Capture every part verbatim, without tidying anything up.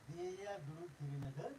ᱫᱤᱭᱮᱭᱟ ᱫᱩᱲᱩᱵ ᱛᱷᱤᱨ ᱮᱱᱟ ᱫᱟᱹᱲ᱾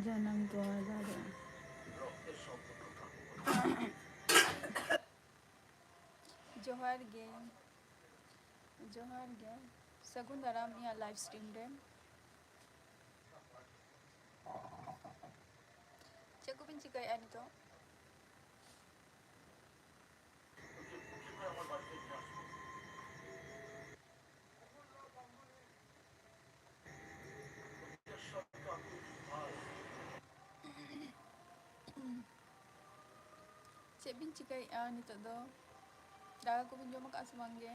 ᱡᱟᱱᱟᱢ ᱛᱚᱣᱟ ᱫᱟᱨᱮ᱾ ᱡᱚᱦᱟᱨ ᱜᱮ, ᱡᱚᱦᱟᱨ ᱜᱮ, ᱥᱟᱹᱜᱩᱱ ᱫᱟᱨᱟᱢ ᱤᱧᱟᱹᱜ live stream ᱨᱮ᱾ ᱪᱮᱫ ᱠᱚᱵᱤᱱ ᱪᱤᱠᱟᱹᱭᱮᱫᱼᱟ ᱱᱤᱛᱚᱜ? ᱪᱮᱫ ᱵᱤᱱ ᱪᱤᱠᱟᱹᱭᱮᱫᱼᱟ ᱱᱤᱛᱚᱜ ᱫᱚ? ᱫᱟᱠᱟ ᱠᱚᱵᱤᱱ ᱡᱚᱢ ᱟᱠᱟᱫᱼᱟ ᱥᱮ ᱵᱟᱝ ᱜᱮ?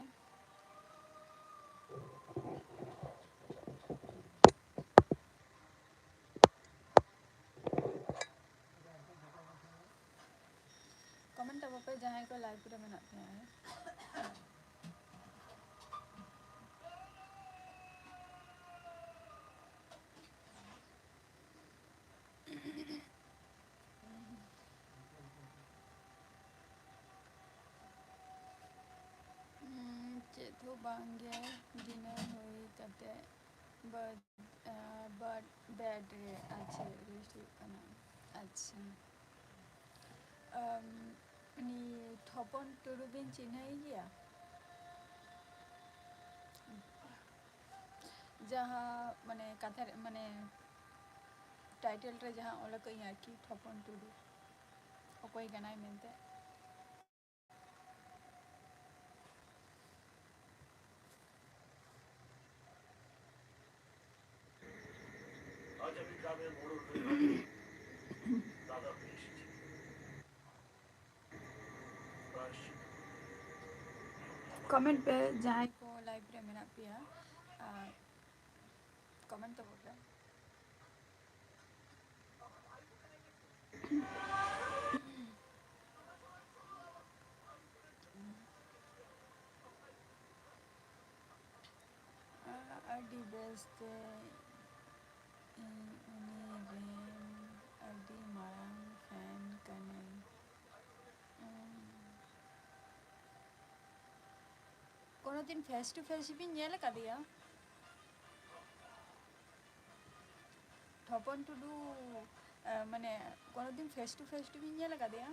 Comment ᱛᱟᱵᱚ ᱯᱮ ᱡᱟᱦᱟᱸᱭ ᱠᱚ live ᱨᱮ ᱢᱮᱱᱟᱜ ᱯᱮᱭᱟ᱾ ᱦᱩᱸ, ᱪᱮᱫ ᱦᱚᱸ ᱵᱟᱝ ᱜᱮ, dinner ᱦᱩᱭ ᱠᱟᱛᱮ ᱵᱟᱹᱫᱽ, ᱟᱸ, ᱵᱟᱹᱫᱽ, bed ᱨᱮ, ᱟᱪᱪᱷᱟ, rest ᱦᱩᱭᱩᱜ ᱠᱟᱱᱟ᱾ ᱟᱪᱪᱷᱟ᱾ ᱟᱢ, ᱩᱱᱤ ᱴᱷᱚᱯᱚᱱ ᱴᱩᱰᱩ ᱵᱤᱱ ᱪᱤᱱᱦᱟᱹᱭ ᱜᱮᱭᱟ? ᱡᱟᱦᱟᱸ, ᱢᱟᱱᱮ, ᱠᱟᱛᱷᱟ ᱨᱮ, ᱢᱟᱱᱮ, title ᱨᱮ ᱡᱟᱦᱟᱸ ᱚᱞ ᱟᱠᱟᱫ ᱟᱹᱧ ᱟᱨᱠᱤ, ᱴᱷᱚᱯᱚᱱ ᱴᱩᱰᱩ ᱚᱠᱚᱭ ᱠᱟᱱᱟᱭ ᱢᱮᱱᱛᱮ᱾ ᱠᱚᱢᱮᱱᱴ ᱯᱮ, ᱡᱟᱦᱟᱸᱭ ᱠᱚ ᱞᱟᱭᱤᱵᱷ ᱨᱮ ᱢᱮᱱᱟᱜ ᱯᱮᱭᱟ, ᱟᱨ ᱠᱚᱢᱮᱱᱴ ᱛᱟᱵᱚᱱ ᱯᱮ᱾ ᱟᱹᱰᱤ ᱵᱮᱥ ᱛᱮ ᱤᱧ ᱩᱱᱤ ᱨᱮᱱ ᱟᱹᱰᱤ ᱢᱟᱨᱟᱝ ᱯᱷᱮᱱ ᱠᱟᱹᱱᱟᱹᱧ᱾ ᱩᱸ, ᱠᱳᱱᱳ ᱫᱤᱱ ᱯᱷᱮᱥ ᱴᱩ ᱯᱷᱮᱥ ᱵᱤᱱ ᱧᱮᱞ ᱟᱠᱟᱫᱮᱭᱟ? ᱴᱷᱚᱯᱚᱱ ᱴᱩᱰᱩ, ᱮ, ᱢᱟᱱᱮ, ᱠᱳᱱᱳ ᱫᱤᱱ ᱯᱷᱮᱥ ᱴᱩ ᱯᱷᱮᱥ ᱵᱤᱱ ᱧᱮᱞ ᱟᱠᱟᱫᱮᱭᱟ?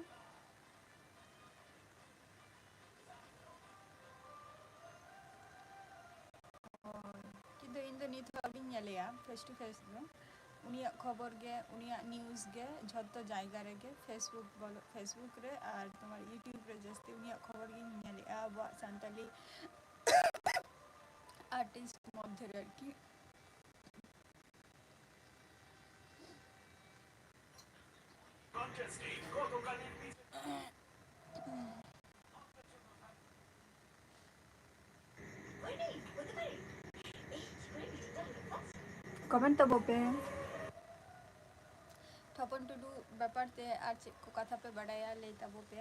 ᱦᱳᱭ, ᱠᱤᱱᱛᱩ ᱤᱧ ᱫᱚ ᱱᱤᱛ ᱦᱚᱸ ᱟᱹᱣᱨᱤᱧ ᱧᱮᱞᱮᱭᱟ ᱯᱷᱮᱥ ᱴᱩ ᱯᱷᱮᱥ ᱫᱚ᱾ ᱩᱱᱤᱭᱟᱜ ᱠᱷᱚᱵᱚᱨ ᱜᱮ, ᱩᱱᱤᱭᱟᱜ ᱱᱤᱭᱩᱡᱽ ᱜᱮ ᱡᱷᱚᱛᱚ ᱡᱟᱭᱜᱟ ᱨᱮᱜᱮ, ᱯᱷᱮᱥᱵᱩᱠ ᱵᱚᱞᱚ, ᱯᱷᱮᱥᱵᱩᱠ ᱨᱮ ᱟᱨ ᱛᱳᱢᱟᱨ ᱤᱭᱩᱴᱤᱭᱩᱵᱽ ᱨᱮ ᱡᱟᱹᱥᱛᱤ ᱩᱱᱤᱭᱟᱜ ᱠᱷᱚᱵᱚᱨ ᱜᱤᱧ ᱧᱮᱞᱮᱜᱼᱟ, ᱟᱵᱚᱣᱟᱜ ᱥᱟᱱᱛᱟᱞᱤ ᱟᱨᱴᱤᱥᱴ ᱢᱚᱫᱽᱫᱷᱮ ᱨᱮ ᱟᱨᱠᱤ᱾ ᱠᱚᱢᱮᱱᱴ ᱛᱟᱵᱚ ᱯᱮ᱾ ᱴᱷᱚᱯᱚᱱ ᱴᱩᱰᱩ ᱵᱮᱯᱟᱨ ᱛᱮ ᱟᱨ ᱪᱮᱫ ᱠᱚ ᱠᱟᱛᱷᱟ ᱯᱮ ᱵᱟᱰᱟᱭᱟ, ᱞᱟᱹᱭ ᱛᱟᱵᱚ ᱯᱮ᱾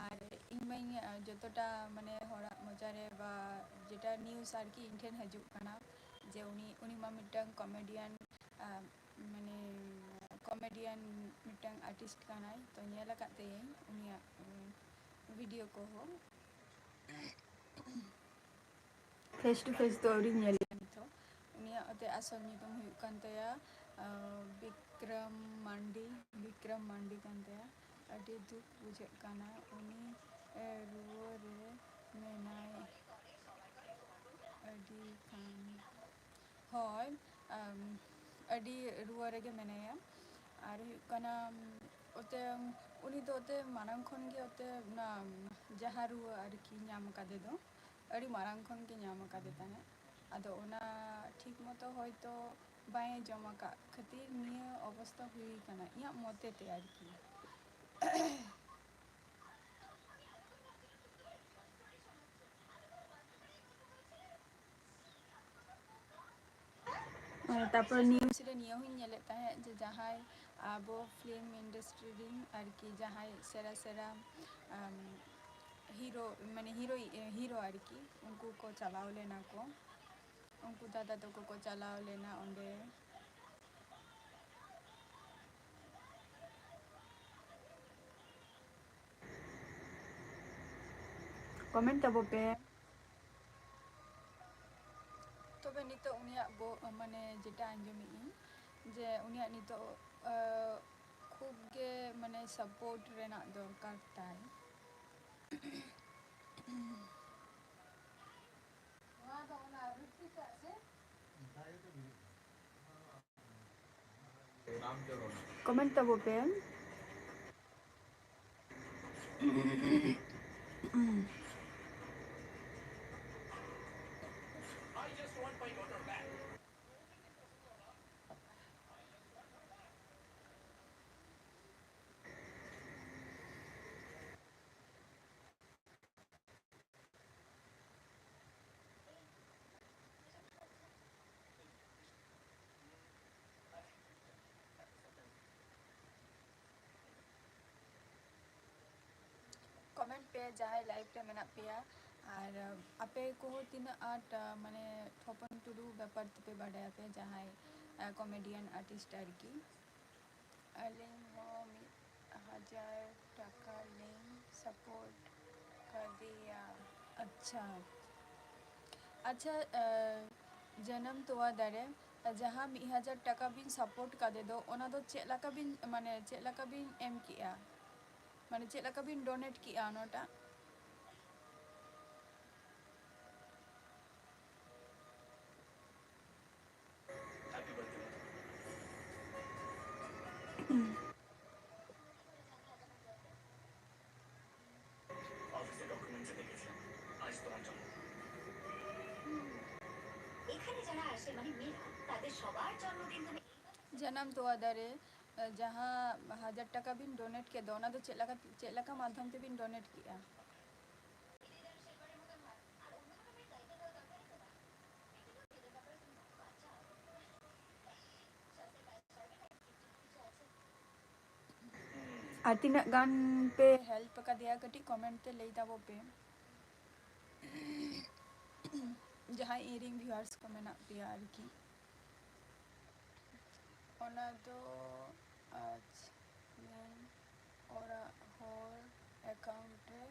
ᱟᱨ ᱤᱧ ᱢᱟᱧ, ᱟᱸ, ᱡᱚᱛᱚᱴᱟ, ᱢᱟᱱᱮ, ᱦᱚᱲᱟᱜ ᱢᱚᱪᱟ ᱨᱮ ᱵᱟ ᱡᱮᱴᱟ ᱱᱤᱭᱩᱡᱽ ᱟᱨᱠᱤ ᱤᱧ ᱴᱷᱮᱱ ᱦᱤᱡᱩᱜ ᱠᱟᱱᱟ, ᱡᱮ ᱩᱱᱤ, ᱩᱱᱤ ᱢᱟ ᱢᱤᱫᱴᱟᱝ ᱠᱚᱢᱮᱰᱤᱭᱟᱱ, ᱟᱸ, ᱢᱟᱱᱮ, ᱠᱚᱢᱮᱰᱤᱭᱟᱱ ᱢᱤᱫᱴᱟᱝ ᱟᱨᱴᱤᱥᱴ ᱠᱟᱱᱟᱭ, ᱛᱚ ᱧᱮᱞ ᱟᱠᱟᱫ ᱛᱟᱭᱟᱹᱧ ᱩᱱᱤᱭᱟᱜ, ᱩᱸ, ᱵᱷᱤᱰᱤᱭᱳ ᱠᱚᱦᱚᱸ᱾ ᱯᱷᱮᱥ ᱴᱩ ᱯᱷᱮᱥ ᱫᱚ ᱟᱹᱣᱨᱤᱧ ᱧᱮᱞᱮᱭᱟ ᱱᱤᱛ ᱦᱚᱸ᱾ ᱩᱱᱤᱭᱟᱜ ᱚᱛᱮ ᱟᱥᱚᱞ ᱧᱩᱛᱩᱢ ᱦᱩᱭᱩᱜ ᱠᱟᱱ ᱛᱟᱭᱟ, ᱟᱸ, ᱵᱤᱠᱨᱚᱢ ᱢᱟᱱᱰᱤ, ᱵᱤᱠᱨᱚᱢ ᱢᱟᱱᱰᱤ ᱠᱟᱱ ᱛᱟᱭᱟ᱾ ᱟᱹᱰᱤ ᱫᱩᱠ ᱵᱩᱡᱷᱟᱹᱜ ᱠᱟᱱᱟ, ᱩᱱᱤ, ᱮ, ᱨᱩᱣᱟᱹ ᱨᱮ ᱢᱮᱱᱟᱭ᱾ ᱟᱹᱰᱤ ᱠᱷᱟᱱ, ᱦᱳᱭ, ᱟᱢ, ᱟᱹᱰᱤ ᱨᱩᱣᱟᱹ ᱨᱮᱜᱮ ᱢᱮᱱᱟᱭᱟ᱾ ᱟᱨ ᱦᱩᱭᱩᱜ ᱠᱟᱱᱟ, ᱚᱛᱮ, ᱩᱱᱤ ᱫᱚ ᱚᱛᱮ ᱢᱟᱲᱟᱝ ᱠᱷᱚᱱ ᱜᱮ ᱚᱛᱮ ᱚᱱᱟ ᱡᱟᱦᱟᱸ ᱨᱩᱣᱟᱹ ᱟᱨᱠᱤ ᱧᱟᱢ ᱟᱠᱟᱫᱮ ᱫᱚ, ᱟᱹᱰᱤ ᱢᱟᱲᱟᱝ ᱠᱷᱚᱱ ᱜᱮ ᱧᱟᱢ ᱟᱠᱟᱫᱮ ᱛᱟᱦᱮᱸᱫ᱾ ᱟᱫᱚ ᱚᱱᱟ ᱴᱷᱤᱠ ᱢᱚᱛᱚ ᱦᱚᱭᱛᱳ ᱵᱟᱭ ᱟᱸᱡᱚᱢ ᱟᱠᱟᱫ ᱠᱷᱟᱹᱛᱤᱨ ᱱᱤᱭᱟᱹ ᱚᱵᱚᱥᱛᱟ ᱦᱩᱭ ᱠᱟᱱᱟ, ᱤᱧᱟᱹᱜ ᱢᱚᱛᱮ ᱛᱮ ᱟᱨᱠᱤ᱾ ᱛᱟᱯᱚᱨ news ᱨᱮ ᱱᱤᱭᱟᱹ ᱦᱚᱸᱧ ᱧᱮᱞᱮᱫ ᱛᱟᱦᱮᱸᱫ ᱡᱮ ᱡᱟᱦᱟᱸᱭ ᱟᱵᱚ film industry ᱨᱤᱱ ᱟᱨᱠᱤ ᱡᱟᱦᱟᱸᱭ ᱥᱮᱨᱟ ᱥᱮᱨᱟ, ᱟᱢ, hero, ᱢᱟᱱᱮ hero, hero ᱟᱨᱠᱤ, ᱩᱱᱠᱩ ᱠᱚ ᱪᱟᱞᱟᱣ ᱞᱮᱱᱟ ᱠᱚ, ᱩᱱᱠᱩ ᱫᱟᱫᱟ ᱛᱟᱠᱚ ᱠᱚ ᱪᱟᱞᱟᱣ ᱞᱮᱱᱟ ᱚᱸᱰᱮ᱾ Comment ᱛᱟᱵᱚ ᱯᱮ᱾ ᱛᱚᱵᱮ ᱱᱤᱛᱚᱜ ᱩᱱᱤᱭᱟᱜ ᱵᱚ-, ᱢᱟᱱᱮ ᱡᱮᱴᱟ ᱟᱸᱡᱚᱢᱮᱫ ᱟᱹᱧ ᱡᱮ ᱩᱱᱤᱭᱟᱜ ᱱᱤᱛᱚᱜ, ᱟᱸ, ᱠᱷᱩᱵ ᱜᱮ ᱢᱟᱱᱮ support ᱨᱮᱱᱟᱜ ᱫᱚᱨᱠᱟᱨ ᱛᱟᱭ᱾ ᱱᱚᱣᱟ ᱫᱚ ᱚᱱᱟ ᱨᱩᱴᱤ ᱴᱟᱜ ᱥᱮ? Comment ᱛᱟᱵᱚ ᱯᱮ᱾ Comment ᱯᱮ ᱡᱟᱦᱟᱸᱭ live ᱨᱮ ᱢᱮᱱᱟᱜ ᱯᱮᱭᱟ᱾ ᱟᱨ ᱟᱯᱮ ᱠᱚᱦᱚᱸ ᱛᱤᱱᱟᱹᱜ ᱟᱸᱴ, ᱢᱟᱱᱮ, ᱛᱷᱚᱯᱚᱱ ᱴᱩᱰᱩ ᱵᱮᱯᱟᱨ ᱛᱮᱯᱮ ᱵᱟᱰᱟᱭᱟᱯᱮ, ᱡᱟᱦᱟᱸᱭ comedian artist ᱟᱨᱠᱤ? ᱟᱹᱞᱤᱧ ᱦᱚᱸ ᱢᱤᱫ ᱦᱟᱡᱟᱨ ᱴᱟᱠᱟ ᱞᱤᱧ support ᱠᱟᱫᱮᱭᱟ᱾ ᱟᱪᱪᱷᱟ, ᱟᱪᱪᱷᱟ, ᱮ, ᱡᱟᱱᱟᱢ ᱛᱚᱣᱟ ᱫᱟᱨᱮ, ᱡᱟᱦᱟᱸ ᱢᱤᱫ ᱦᱟᱡᱟᱨ ᱴᱟᱠᱟ ᱵᱤᱱ support ᱠᱟᱫᱮ ᱫᱚ, ᱚᱱᱟ ᱫᱚ ᱪᱮᱫ ᱞᱮᱠᱟ ᱵᱤᱱ, ᱢᱟᱱᱮ, ᱪᱮᱫ ᱞᱮᱠᱟ ᱵᱤᱱ ᱮᱢ ᱠᱮᱜᱼᱟ? ᱢᱟᱱᱮ, ᱪᱮᱫ ᱞᱮᱠᱟ ᱵᱤᱱ donate ᱠᱮᱜᱼᱟ ᱚᱱᱟᱴᱟᱜ? অফিসে ডকুমেন্টস দেখেছিলাম, আজ তোমার জন্য। এখানে যারা আসে, মানে মেয়েরা, তাদের ᱡᱟᱱᱟᱢ ᱛᱚᱣᱟ ᱫᱟᱨᱮ, ᱡᱟᱦᱟᱸ ᱦᱟᱡᱟᱨ ᱴᱟᱠᱟ ᱵᱤᱱ ᱰᱳᱱᱮᱴ ᱠᱮᱫ ᱫᱚ, ᱚᱱᱟ ᱫᱚ ᱪᱮᱫ ᱞᱮᱠᱟ, ᱪᱮᱫ ᱞᱮᱠᱟ ᱢᱟᱫᱽᱫᱷᱚᱢ ᱛᱮᱵᱤᱱ ᱰᱳᱱᱮᱴ ᱠᱮᱜᱼᱟ? ᱟᱨ ᱛᱤᱱᱟᱹᱜ ᱜᱟᱱ ᱯᱮ ᱦᱮᱞᱯ ᱟᱠᱟᱫᱮᱭᱟ, ᱠᱟᱹᱴᱤᱡ ᱠᱚᱢᱮᱱᱴ ᱛᱮ ᱞᱟᱹᱭ ᱛᱟᱵᱚ ᱯᱮ᱾ ᱡᱟᱦᱟᱸᱭ ᱤᱧᱨᱮᱱ ᱵᱷᱤᱭᱩᱣᱟᱨᱥ ᱠᱚ ᱢᱮᱱᱟᱜ ᱯᱮᱭᱟ ᱟᱨᱠᱤ᱾ ᱚᱱᱟ ᱫᱚ ᱟᱡ ᱤᱧ ᱚᱲᱟᱜ ᱦᱚᱲ ᱮᱠᱟᱣᱩᱱᱴ ᱨᱮ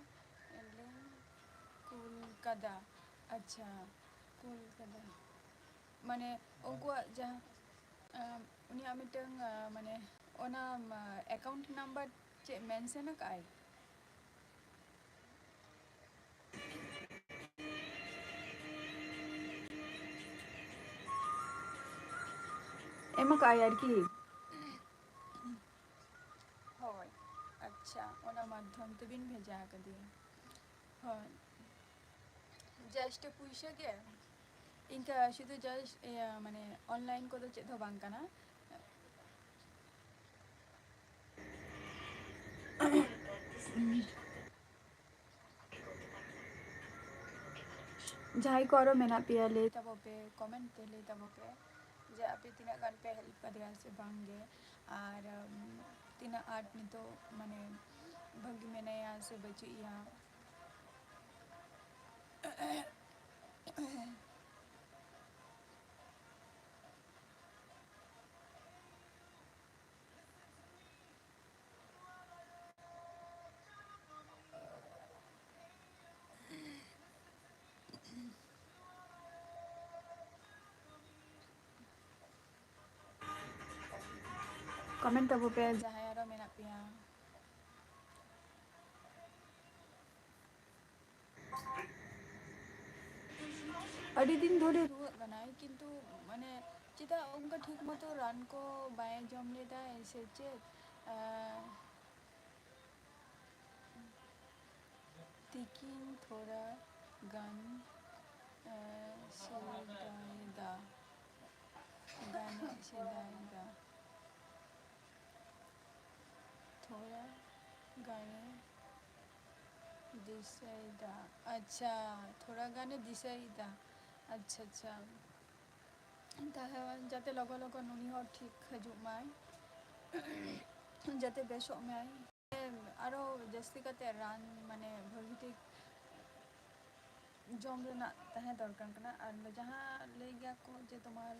ᱞᱤᱧ ᱠᱩᱞ ᱠᱟᱫᱟ᱾ ᱟᱪᱪᱷᱟ, ᱠᱩᱞ ᱠᱟᱫᱟ᱾ ᱢᱟᱱᱮ ᱩᱱᱠᱩᱣᱟᱜ ᱡᱟᱦᱟᱸ, ᱟᱢ, ᱩᱱᱤᱭᱟᱜ ᱢᱤᱫᱴᱟᱝ, ᱟ, ᱢᱟᱱᱮ ᱚᱱᱟ, ᱟ, ᱮᱠᱟᱣᱩᱱᱴ ᱱᱟᱢᱵᱟᱨ ᱪᱮᱫ ᱢᱮᱱᱥᱮᱱ ᱟᱠᱟᱫᱼᱟᱭ? ᱮᱢ ᱟᱠᱟᱫᱼᱟᱭ ᱟᱨᱠᱤ᱾ ᱦᱳᱭ, ᱟᱪᱪᱷᱟ, ᱚᱱᱟ ᱢᱟᱫᱽᱫᱷᱚᱢ ᱛᱮᱵᱤᱱ ᱵᱷᱮᱡᱟ ᱟᱠᱟᱫᱮᱭᱟ᱾ ᱦᱳᱭ, ᱡᱟᱥᱴ ᱯᱩᱭᱥᱟᱹ ᱜᱮ, ᱤᱱᱠᱟ ᱥᱩᱫᱷᱩ ᱡᱟᱥᱴ ᱤᱭᱟᱹ, ᱢᱟᱱᱮ ᱚᱱᱞᱟᱭᱤᱱ ᱠᱚᱫᱚ ᱪᱮᱫ ᱦᱚᱸ ᱵᱟᱝ ᱠᱟᱱᱟ᱾ ᱡᱟᱦᱟᱸᱭ ᱠᱚ ᱟᱨᱚ ᱢᱮᱱᱟᱜ ᱯᱮᱭᱟ, ᱞᱟᱹᱭ ᱛᱟᱵᱚ ᱯᱮ, ᱠᱚᱢᱮᱱᱴ ᱛᱮ ᱞᱟᱹᱭ ᱛᱟᱵᱚ ᱯᱮ ᱡᱮ ᱟᱯᱮ ᱛᱤᱱᱟᱹᱜ ᱜᱟᱱ ᱯᱮ ᱦᱮᱞᱯ ᱠᱟᱫᱮᱭᱟ ᱥᱮ ᱵᱟᱝ ᱜᱮ, ᱟᱨ, ᱩᱢ, ᱛᱤᱱᱟᱹᱜ ᱟᱸᱴ ᱱᱤᱛᱚᱜ ᱢᱟᱱᱮ ᱵᱷᱟᱹᱜᱤ ᱢᱮᱱᱟᱭᱟ ᱥᱮ ᱵᱟᱹᱪᱩᱜ ᱮᱭᱟ᱾ ᱠᱚᱢᱮᱱᱴ ᱛᱟᱵᱚ ᱯᱮ ᱡᱟᱦᱟᱸᱭ ᱟᱨᱚ ᱢᱮᱱᱟᱜ ᱯᱮᱭᱟ᱾ ᱟᱹᱰᱤ ᱫᱤᱱ ᱫᱷᱚᱨᱮ ᱨᱩᱣᱟᱹᱜ ᱠᱟᱱᱟᱭ, ᱠᱤᱱᱛᱩ ᱢᱟᱱᱮ ᱪᱮᱫᱟᱜ ᱚᱱᱠᱟ ᱴᱷᱤᱠ ᱢᱚᱛᱚ ᱨᱟᱱ ᱠᱚ ᱵᱟᱭ ᱡᱚᱢ ᱞᱮᱫᱟᱭ ᱥᱮ ᱪᱮᱫ? ᱟᱨ ᱛᱤᱠᱤᱱ ᱛᱷᱚᱲᱟ ᱜᱟᱱ, ᱮ, ᱥᱮᱫᱟᱭᱮᱫᱟ᱾ ᱜᱟᱱᱮ ᱥᱮᱫᱟᱭ ᱫᱟ᱾ ᱛᱷᱚᱲᱟ ᱜᱟᱱᱮ ᱫᱤᱥᱟᱹᱭᱮᱫᱟ᱾ ᱟᱪᱪᱷᱟ, ᱛᱷᱚᱲᱟ ᱜᱟᱱᱮ ᱫᱤᱥᱟᱹᱭᱮᱫᱟ᱾ ᱟᱪᱪᱷᱟ, ᱟᱪᱪᱷᱟ᱾ ᱛᱟᱦᱮᱸ ᱡᱟᱛᱮ ᱞᱚᱜᱚᱱ ᱞᱚᱜᱚᱱ ᱩᱱᱤ ᱦᱚᱸ ᱴᱷᱤᱠ ᱦᱤᱡᱩᱜ ᱢᱟᱭ, ᱡᱟᱛᱮ ᱵᱮᱥᱚᱜ ᱢᱟᱭ᱾ ᱟᱨᱚ ᱡᱟᱹᱥᱛᱤ ᱠᱟᱛᱮ ᱨᱟᱱ, ᱢᱟᱱᱮ, ᱵᱷᱟᱹᱜᱤ ᱴᱷᱤᱠ ᱡᱚᱢ ᱨᱮᱱᱟᱜ ᱛᱟᱦᱮᱸ ᱫᱚᱨᱠᱟᱨ ᱠᱟᱱᱟ᱾ ᱟᱨ ᱡᱟᱦᱟᱸ ᱞᱟᱹᱭ ᱜᱮᱭᱟ ᱠᱚ ᱡᱮ ᱛᱳᱢᱟᱨ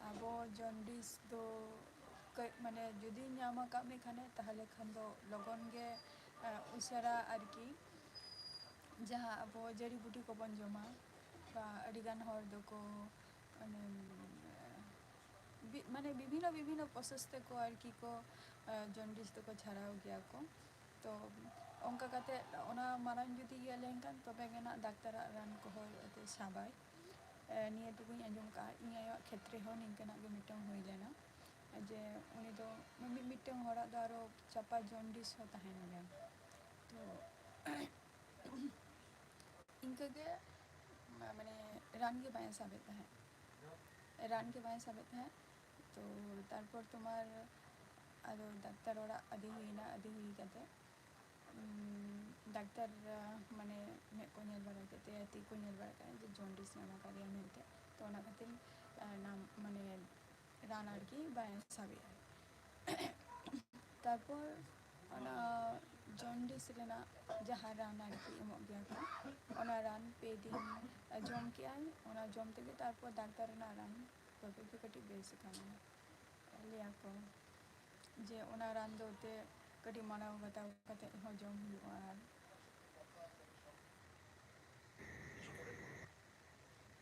ᱟᱵᱚ ᱡᱚᱱᱰᱤᱥ ᱫᱚ ᱠᱟᱹᱡ, ᱢᱟᱱᱮ, ᱡᱩᱫᱤ ᱧᱟᱢ ᱟᱠᱟᱫ ᱢᱮ ᱠᱷᱟᱱᱮ, ᱛᱟᱦᱚᱞᱮ ᱠᱷᱟᱱ ᱫᱚ ᱞᱚᱜᱚᱱ ᱜᱮ, ᱟᱸ, ᱩᱥᱟᱹᱨᱟ ᱟᱨᱠᱤ ᱡᱟᱦᱟᱸ ᱟᱵᱚ ᱡᱟᱹᱲᱤ ᱵᱩᱴᱤ ᱠᱚᱵᱚᱱ ᱡᱚᱢᱟ, ᱵᱟ ᱟᱹᱰᱤᱜᱟᱱ ᱦᱚᱲ ᱫᱚᱠᱚ, ᱢᱟᱱᱮ, ᱵᱤ-, ᱢᱟᱱᱮ, ᱵᱤᱵᱷᱤᱱᱱᱚ ᱵᱤᱵᱷᱤᱱᱱᱚ ᱯᱨᱚᱥᱮᱥ ᱛᱮᱠᱚ ᱟᱨᱠᱤ ᱠᱚ, ᱟᱸ, ᱡᱚᱱᱰᱤᱥ ᱫᱚᱠᱚ ᱪᱷᱟᱨᱟᱣ ᱜᱮᱭᱟ ᱠᱚ᱾ ᱛᱚ, ᱚᱱᱠᱟ ᱠᱟᱛᱮ ᱚᱱᱟ ᱢᱟᱨᱟᱝ ᱡᱩᱫᱤ ᱤᱭᱟᱹ ᱞᱮᱱᱠᱷᱟᱱ, ᱛᱚᱵᱮ ᱜᱮ ᱱᱟᱜ ᱰᱟᱠᱛᱟᱨᱟᱜ ᱨᱟᱱ ᱠᱚᱦᱚᱸ ᱮᱛᱮ ᱥᱟᱵᱟᱭ᱾ ᱮ, ᱱᱤᱭᱟᱹ ᱴᱩᱠᱩᱧ ᱟᱸᱡᱚᱢ ᱠᱟᱜᱼᱟ, ᱤᱧ ᱟᱭᱳᱣᱟᱜ ᱠᱷᱮᱛᱨᱮ ᱦᱚᱸ ᱱᱤᱝᱠᱟᱹᱱᱟᱜ ᱜᱮ ᱢᱤᱫᱴᱟᱝ ᱦᱩᱭ ᱞᱮᱱᱟ, ᱡᱮ ᱩᱱᱤ ᱫᱚ ᱢᱤ-, ᱢᱤᱫᱴᱟᱝ ᱦᱚᱲᱟᱜ ᱫᱚ ᱟᱨᱚ ᱪᱟᱯᱟ ᱡᱚᱱᱰᱤᱥ ᱦᱚᱸ ᱛᱟᱦᱮᱱ ᱜᱮᱭᱟ᱾ ᱛᱚ, ᱤᱱᱠᱟᱹ ᱜᱮ, ᱢᱟ-, ᱢᱟᱱᱮ, ᱨᱟᱱ ᱜᱮ ᱵᱟᱭ ᱥᱟᱵᱮᱫ ᱛᱟᱦᱮᱸᱫ, ᱨᱟᱱ ᱜᱮ ᱵᱟᱭ ᱥᱟᱵᱮᱫ ᱛᱟᱦᱮᱸᱫ᱾ ᱛᱚ, ᱛᱟᱨᱯᱚᱨ ᱛᱳᱢᱟᱨ ᱟᱫᱚ ᱰᱟᱠᱛᱟᱨ ᱚᱲᱟᱜ ᱤᱫᱤ ᱦᱩᱭᱱᱟ, ᱤᱫᱤ ᱦᱩᱭ ᱠᱟᱛᱮ, ᱩᱸ, ᱰᱟᱠᱛᱟᱨ, ᱢᱟᱱᱮ, ᱢᱮᱫ ᱠᱚ ᱧᱮᱞ ᱵᱟᱲᱟ ᱠᱮᱫ ᱛᱟᱭᱟ, ᱛᱤ ᱠᱚ ᱧᱮᱞ ᱵᱟᱲᱟ ᱠᱮᱫᱟ ᱡᱮ ᱡᱚᱱᱰᱤᱥ ᱧᱟᱢ ᱟᱠᱟᱫᱮᱭᱟ ᱢᱮᱱᱛᱮ᱾ ᱛᱚ, ᱚᱱᱟ ᱠᱷᱟᱹᱛᱤᱨ, ᱟᱸ, ᱱᱟᱢ-, ᱢᱟᱱᱮ, ᱨᱟᱱ ᱟᱨᱠᱤ ᱵᱟᱭ ᱥᱟᱵᱮᱜᱼᱟ᱾ ᱛᱟᱨᱯᱚᱨ ᱚᱱᱟ ᱡᱚᱱᱰᱤᱥ ᱨᱮᱱᱟᱜ ᱡᱟᱦᱟᱸ ᱨᱟᱱ ᱟᱨᱠᱤ ᱮᱢᱚᱜ ᱜᱮᱭᱟ ᱠᱚ, ᱚᱱᱟ ᱨᱟᱱ ᱯᱮ ᱫᱤᱱ ᱡᱚᱢ ᱠᱮᱜᱼᱟᱭ᱾ ᱚᱱᱟ ᱡᱚᱢ ᱛᱮᱜᱮ ᱛᱟᱨᱯᱚᱨ ᱰᱟᱠᱛᱟᱨ ᱨᱮᱱᱟᱜ ᱨᱟᱱ ᱛᱚᱵᱮ ᱜᱮ ᱠᱟᱹᱴᱤᱡ ᱵᱮᱥ ᱟᱠᱟᱱᱟ᱾ ᱞᱟᱹᱭᱟ ᱠᱚ ᱡᱮ ᱚᱱᱟ ᱨᱟᱱ ᱫᱚ ᱮᱱᱛᱮᱫ ᱠᱟᱹᱴᱤᱡ ᱢᱟᱱᱟᱣ ᱵᱟᱛᱟᱣ ᱠᱟᱛᱮ ᱦᱚᱸ ᱡᱚᱢ ᱦᱩᱭᱩᱜᱼᱟ᱾ ᱟᱨ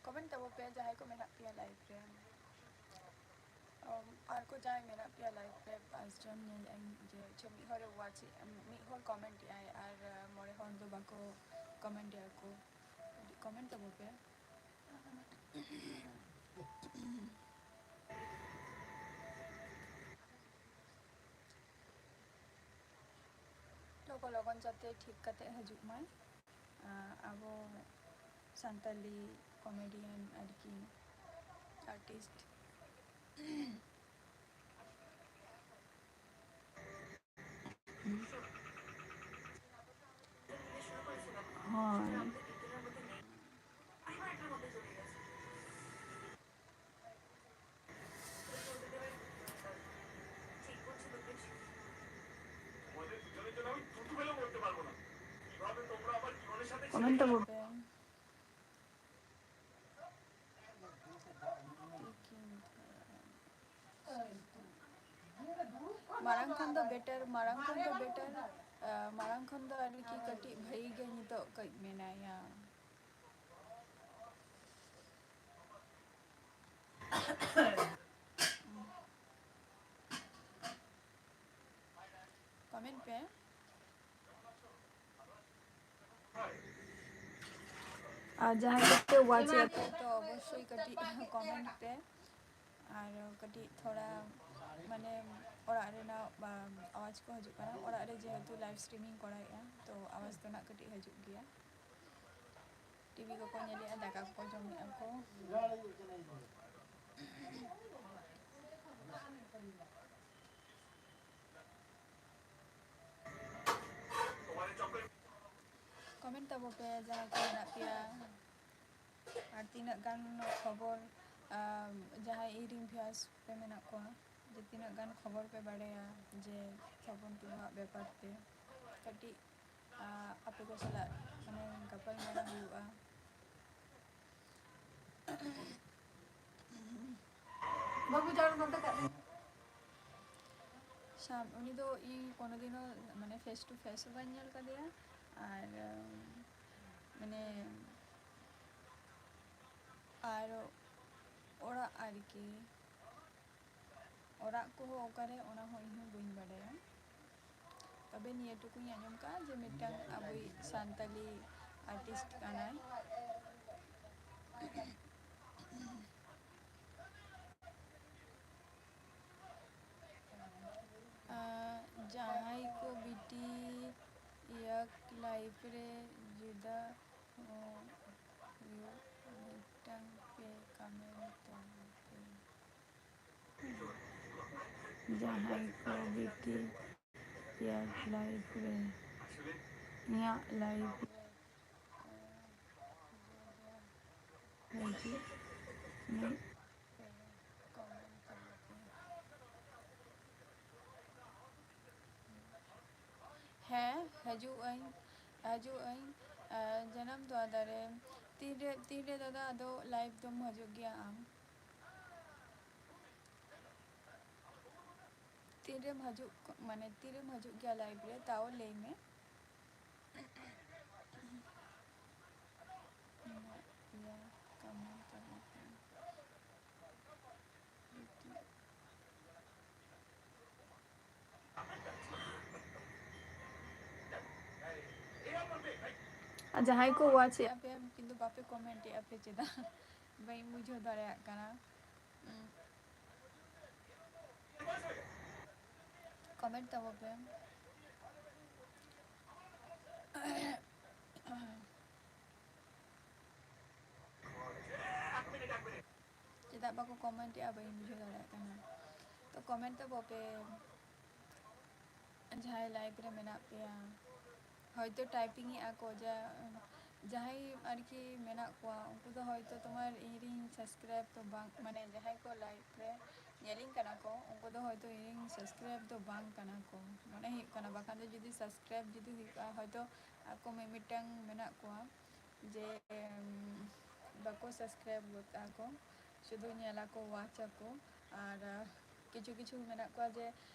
ᱠᱚᱢᱮᱱᱴ ᱛᱟᱵᱚ ᱯᱮ ᱡᱟᱦᱟᱸᱭ ᱠᱚ ᱢᱮᱱᱟᱜ ᱯᱮᱭᱟ ᱞᱟᱭᱤᱵᱷ ᱨᱮ᱾ ᱚᱢ, ᱟᱨ ᱠᱚ ᱡᱟᱦᱟᱸᱭ ᱢᱮᱱᱟᱜ ᱯᱮᱭᱟ ᱞᱟᱭᱤᱵᱷ ᱨᱮ, ᱯᱟᱸᱪ ᱡᱚᱱ ᱧᱮᱞᱮᱫ ᱟᱹᱧ ᱡᱮ, ᱟᱪᱪᱷᱟ, ᱢᱤᱫ ᱦᱚᱲ ᱣᱟᱪ, ᱢᱤᱫ ᱦᱚᱲ ᱠᱚᱢᱮᱱᱴ ᱮᱫ ᱟᱭ ᱟᱨ ᱢᱚᱬᱮ ᱦᱚᱲ ᱫᱚ ᱵᱟᱠᱚ ᱠᱚᱢᱮᱱᱴ ᱮᱫᱟ ᱠᱚ᱾ ᱠᱟᱹᱴᱤᱡ ᱠᱚᱢᱮᱱᱴ ᱛᱟᱵᱚ ᱯᱮ᱾ ᱞᱚᱜᱚᱱ ᱞᱚᱜᱚᱱ ᱡᱟᱛᱮ ᱴᱷᱤᱠ ᱠᱟᱛᱮ ᱦᱤᱡᱩᱜ ᱢᱟᱭ, ᱟᱸ, ᱟᱵᱚ ᱥᱟᱱᱛᱟᱞᱤ ᱠᱚᱢᱮᱰᱤᱭᱟᱱ ᱟᱨᱠᱤ, ᱟᱨᱴᱤᱥᱴ᱾ ᱦᱳᱭ᱾ Comment ᱛᱟᱵᱚ ᱯᱮ᱾ ᱢᱟᱲᱟᱝ ᱠᱷᱚᱱ ᱫᱚ better, ᱢᱟᱲᱟᱝ ᱠᱷᱚᱱ ᱫᱚ better, ᱟᱸ, ᱢᱟᱲᱟᱝ ᱠᱷᱚᱱ ᱫᱚ ᱟᱨᱠᱤ ᱠᱟᱹᱴᱤᱡ ᱵᱷᱟᱹᱜᱤ ᱜᱮ ᱱᱤᱛᱚᱜ ᱠᱟᱹᱡ ᱢᱮᱱᱟᱭᱟ᱾ Comment ᱯᱮ᱾ ᱟᱨ ᱡᱟᱦᱟᱸᱭ ᱠᱚᱯᱮ watch ᱮᱫᱟ ᱛᱚ ᱚᱵᱚᱥᱥᱳᱭ ᱠᱟᱹᱴᱤᱡ comment ᱯᱮ᱾ ᱟᱨ ᱠᱟᱹᱴᱤᱡ ᱛᱷᱚᱲᱟ ᱢᱟᱱᱮ ᱚᱲᱟᱜ ᱨᱮᱱᱟᱜ ᱵᱟ-, ᱟᱣᱟᱡᱽ ᱠᱚ ᱦᱤᱡᱩᱜ ᱠᱟᱱᱟ᱾ ᱚᱲᱟᱜ ᱨᱮ ᱡᱮᱦᱮᱛᱩ live streaming ᱠᱚᱨᱟᱣᱮᱫᱼᱟ ᱛᱚ ᱟᱣᱟᱡᱽ ᱫᱚ ᱱᱟᱜ ᱠᱟᱹᱴᱤᱡ ᱦᱤᱡᱩᱜ ᱜᱮᱭᱟ᱾ ᱴᱤᱵᱷᱤ ᱠᱚᱠᱚ ᱧᱮᱞᱮᱫᱼᱟ, ᱫᱟᱠᱟ ᱠᱚᱠᱚ ᱡᱚᱢᱮᱫᱼᱟ ᱠᱚ᱾ Comment ᱛᱟᱵᱚ ᱯᱮ ᱡᱟᱦᱟᱸᱭ ᱠᱚ ᱢᱮᱱᱟᱜ ᱯᱮᱭᱟ᱾ ᱟᱨ ᱛᱤᱱᱟᱹᱜ ᱜᱟᱱ ᱠᱷᱚᱵᱚᱨ, ᱟᱢ, ᱡᱟᱦᱟᱸᱭ ᱤᱧ ᱨᱮᱱ viewers ᱯᱮ ᱢᱮᱱᱟᱜ ᱠᱚᱣᱟ, ᱡᱮ ᱛᱤᱱᱟᱹᱜ ᱜᱟᱱ ᱠᱷᱚᱵᱚᱨ ᱯᱮ ᱵᱟᱲᱟᱭᱟ ᱡᱮ ᱥᱚᱵᱚᱱ ᱴᱩᱰᱩᱣᱟᱜ ᱵᱮᱯᱟᱨ ᱛᱮ, ᱠᱟᱹᱴᱤᱡ, ᱟ, ᱟᱯᱮ ᱠᱚ ᱥᱟᱞᱟᱜ ᱢᱟᱱᱮ ᱜᱟᱯᱟᱞ ᱢᱟᱨᱟᱣ ᱦᱩᱭᱩᱜᱼᱟ᱾ ᱵᱟᱹᱵᱩ ᱡᱟᱲ ᱱᱚᱛᱮ ᱠᱟᱜ ᱢᱮ᱾ ᱥᱟᱢ-, ᱩᱱᱤ ᱫᱚ ᱤᱧ ᱠᱳᱱᱳ ᱫᱤᱱ ᱦᱚᱸ ᱢᱟᱱᱮ face to face ᱦᱚᱸ ᱵᱟᱹᱧ ᱧᱮᱞ ᱠᱟᱫᱮᱭᱟ᱾ ᱟᱨ, ᱢᱟᱱᱮ, ᱟᱨ ᱚᱲᱟᱜ ᱟᱨᱠᱤ, ᱚᱲᱟᱜ ᱠᱚᱦᱚᱸ ᱚᱠᱟᱨᱮ, ᱚᱱᱟ ᱦᱚᱸ ᱤᱧ ᱦᱚᱸ ᱵᱟᱹᱧ ᱵᱟᱰᱟᱭᱟ᱾ ᱛᱚᱵᱮ ᱱᱤᱭᱟᱹ ᱴᱩᱠᱩᱧ ᱟᱸᱡᱚᱢ ᱠᱟᱜᱼᱟ ᱡᱮ ᱢᱤᱫᱴᱟᱝ ᱟᱵᱚᱭᱤᱡ ᱥᱟᱱᱛᱟᱞᱤ artist ᱠᱟᱱᱟᱭ᱾ ᱟᱸ, ᱡᱟᱦᱟᱸᱭ ᱠᱚ ᱵᱤᱴᱤ ᱤᱭᱟᱹ live ᱨᱮ ᱡᱩᱫᱟᱹ ᱦᱚᱸ ᱦᱩᱭᱩᱜ ᱢᱤᱫᱴᱟᱝ ᱯᱮ comment ᱛᱟᱵᱚ ᱯᱮ᱾ ᱡᱟᱦᱟᱸᱭ ᱠᱚ ᱵᱤᱴᱤ ᱤᱭᱟᱨ ᱞᱟᱭᱤᱵᱷ ᱨᱮ, ᱤᱧᱟᱹᱜ ᱞᱟᱭᱤᱵᱷ ᱨᱮ ᱦᱤᱡᱩᱜ ᱢᱮ᱾ ᱦᱮᱸ, ᱦᱤᱡᱩᱜ ᱟᱹᱧ, ᱦᱤᱡᱩᱜ ᱟᱹᱧ᱾ ᱟᱨ ᱡᱟᱱᱟᱢ ᱛᱚᱣᱟ ᱫᱟᱨᱮ, ᱛᱤᱱᱨᱮ, ᱛᱤᱱᱨᱮ ᱫᱟᱫᱟ ᱟᱫᱚ ᱞᱟᱭᱤᱵᱷ ᱫᱚᱢ ᱦᱤᱡᱩᱜ ᱜᱮᱭᱟ ᱟᱢ? ᱛᱤᱱᱨᱮᱢ ᱦᱤᱡᱩᱜ, ᱢᱟᱱᱮ ᱛᱤᱨᱮᱢ ᱦᱤᱡᱩᱜ ᱜᱮᱭᱟ ᱞᱟᱭᱤᱵᱷ ᱨᱮ, ᱛᱟᱣ ᱞᱟᱹᱭ ᱢᱮ᱾ ᱤᱭᱟᱹ, ᱠᱟᱹᱢᱤ ᱛᱟᱵᱚ ᱯᱮ᱾ ᱟᱨ ᱡᱟᱦᱟᱸᱭ ᱠᱚ ᱣᱟᱪ ᱮᱫᱼᱟ ᱯᱮ, ᱠᱤᱱᱛᱩ ᱵᱟᱯᱮ ᱠᱚᱢᱮᱱᱴ ᱮᱫᱼᱟ ᱯᱮ ᱪᱮᱫᱟᱜ? ᱵᱟᱹᱧ ᱵᱩᱡᱷᱟᱹᱣ ᱫᱟᱲᱮᱭᱟᱜ ᱠᱟᱱᱟ᱾ ᱩᱸ, ᱠᱚᱢᱮᱱᱴ ᱛᱟᱵᱚ ᱯᱮ᱾ ᱪᱮᱫᱟᱜ ᱵᱟᱠᱚ ᱠᱚᱢᱮᱱᱴ ᱮᱫᱼᱟ, ᱵᱟᱹᱧ ᱵᱩᱡᱷᱟᱹᱣ ᱫᱟᱲᱮᱭᱟᱜ ᱠᱟᱱᱟ᱾ ᱛᱚ ᱠᱚᱢᱮᱱᱴ ᱛᱟᱵᱚ ᱯᱮ, ᱡᱟᱦᱟᱸᱭ ᱞᱟᱭᱤᱵᱷ ᱨᱮ ᱢᱮᱱᱟᱜ ᱯᱮᱭᱟ᱾ ᱦᱚᱭᱛᱳ ᱴᱟᱭᱯᱤᱝ ᱮᱫᱼᱟ ᱠᱚ, ᱡᱟ-, ᱡᱟᱦᱟᱸᱭ ᱟᱨᱠᱤ ᱢᱮᱱᱟᱜ ᱠᱚᱣᱟ, ᱩᱱᱠᱩ ᱫᱚ ᱦᱚᱭᱛᱳ ᱛᱳᱢᱟᱨ ᱤᱧᱨᱮᱱ ᱥᱟᱵᱥᱠᱨᱟᱭᱤᱵᱽ ᱫᱚ ᱵᱟᱝ, ᱢᱟᱱᱮ ᱡᱟᱦᱟᱸᱭ ᱠᱚ ᱞᱟᱭᱤᱵᱷ ᱨᱮ ᱧᱮᱞᱤᱧ ᱠᱟᱱᱟ ᱠᱚ, ᱩᱱᱠᱩ ᱫᱚ ᱦᱚᱭᱛᱳ ᱤᱧᱨᱮᱱ ᱥᱟᱵᱥᱠᱨᱟᱭᱤᱵᱽ ᱫᱚ ᱵᱟᱝ ᱠᱟᱱᱟ ᱠᱚ, ᱢᱚᱱᱮ ᱦᱩᱭᱩᱜ ᱠᱟᱱᱟ᱾ ᱵᱟᱠᱷᱟᱱ ᱫᱚ ᱡᱩᱫᱤ ᱥᱟᱵᱥᱠᱨᱟᱭᱤᱵᱽ ᱡᱩᱫᱤ ᱦᱩᱭ ᱠᱚᱜᱼᱟ, ᱦᱚᱭᱛᱳ ᱟᱠᱚ ᱢᱤᱢᱤᱫᱴᱟᱝ ᱢᱮᱱᱟᱜ ᱠᱚᱣᱟ ᱡᱮ, ᱩᱢ, ᱵᱟᱠᱚ ᱥᱟᱵᱥᱠᱨᱟᱭᱤᱵᱽ ᱜᱚᱫ ᱠᱟᱜᱼᱟ ᱠᱚ, ᱥᱩᱫᱷᱩ ᱧᱮᱞ ᱟᱠᱚ, ᱣᱟᱪ ᱟᱠᱚ᱾ ᱟᱨ, ᱟᱸ, ᱠᱤᱪᱷᱩ ᱠᱤᱪᱷᱩ ᱢᱮᱱᱟᱜ ᱠᱚᱣᱟ ᱡᱮ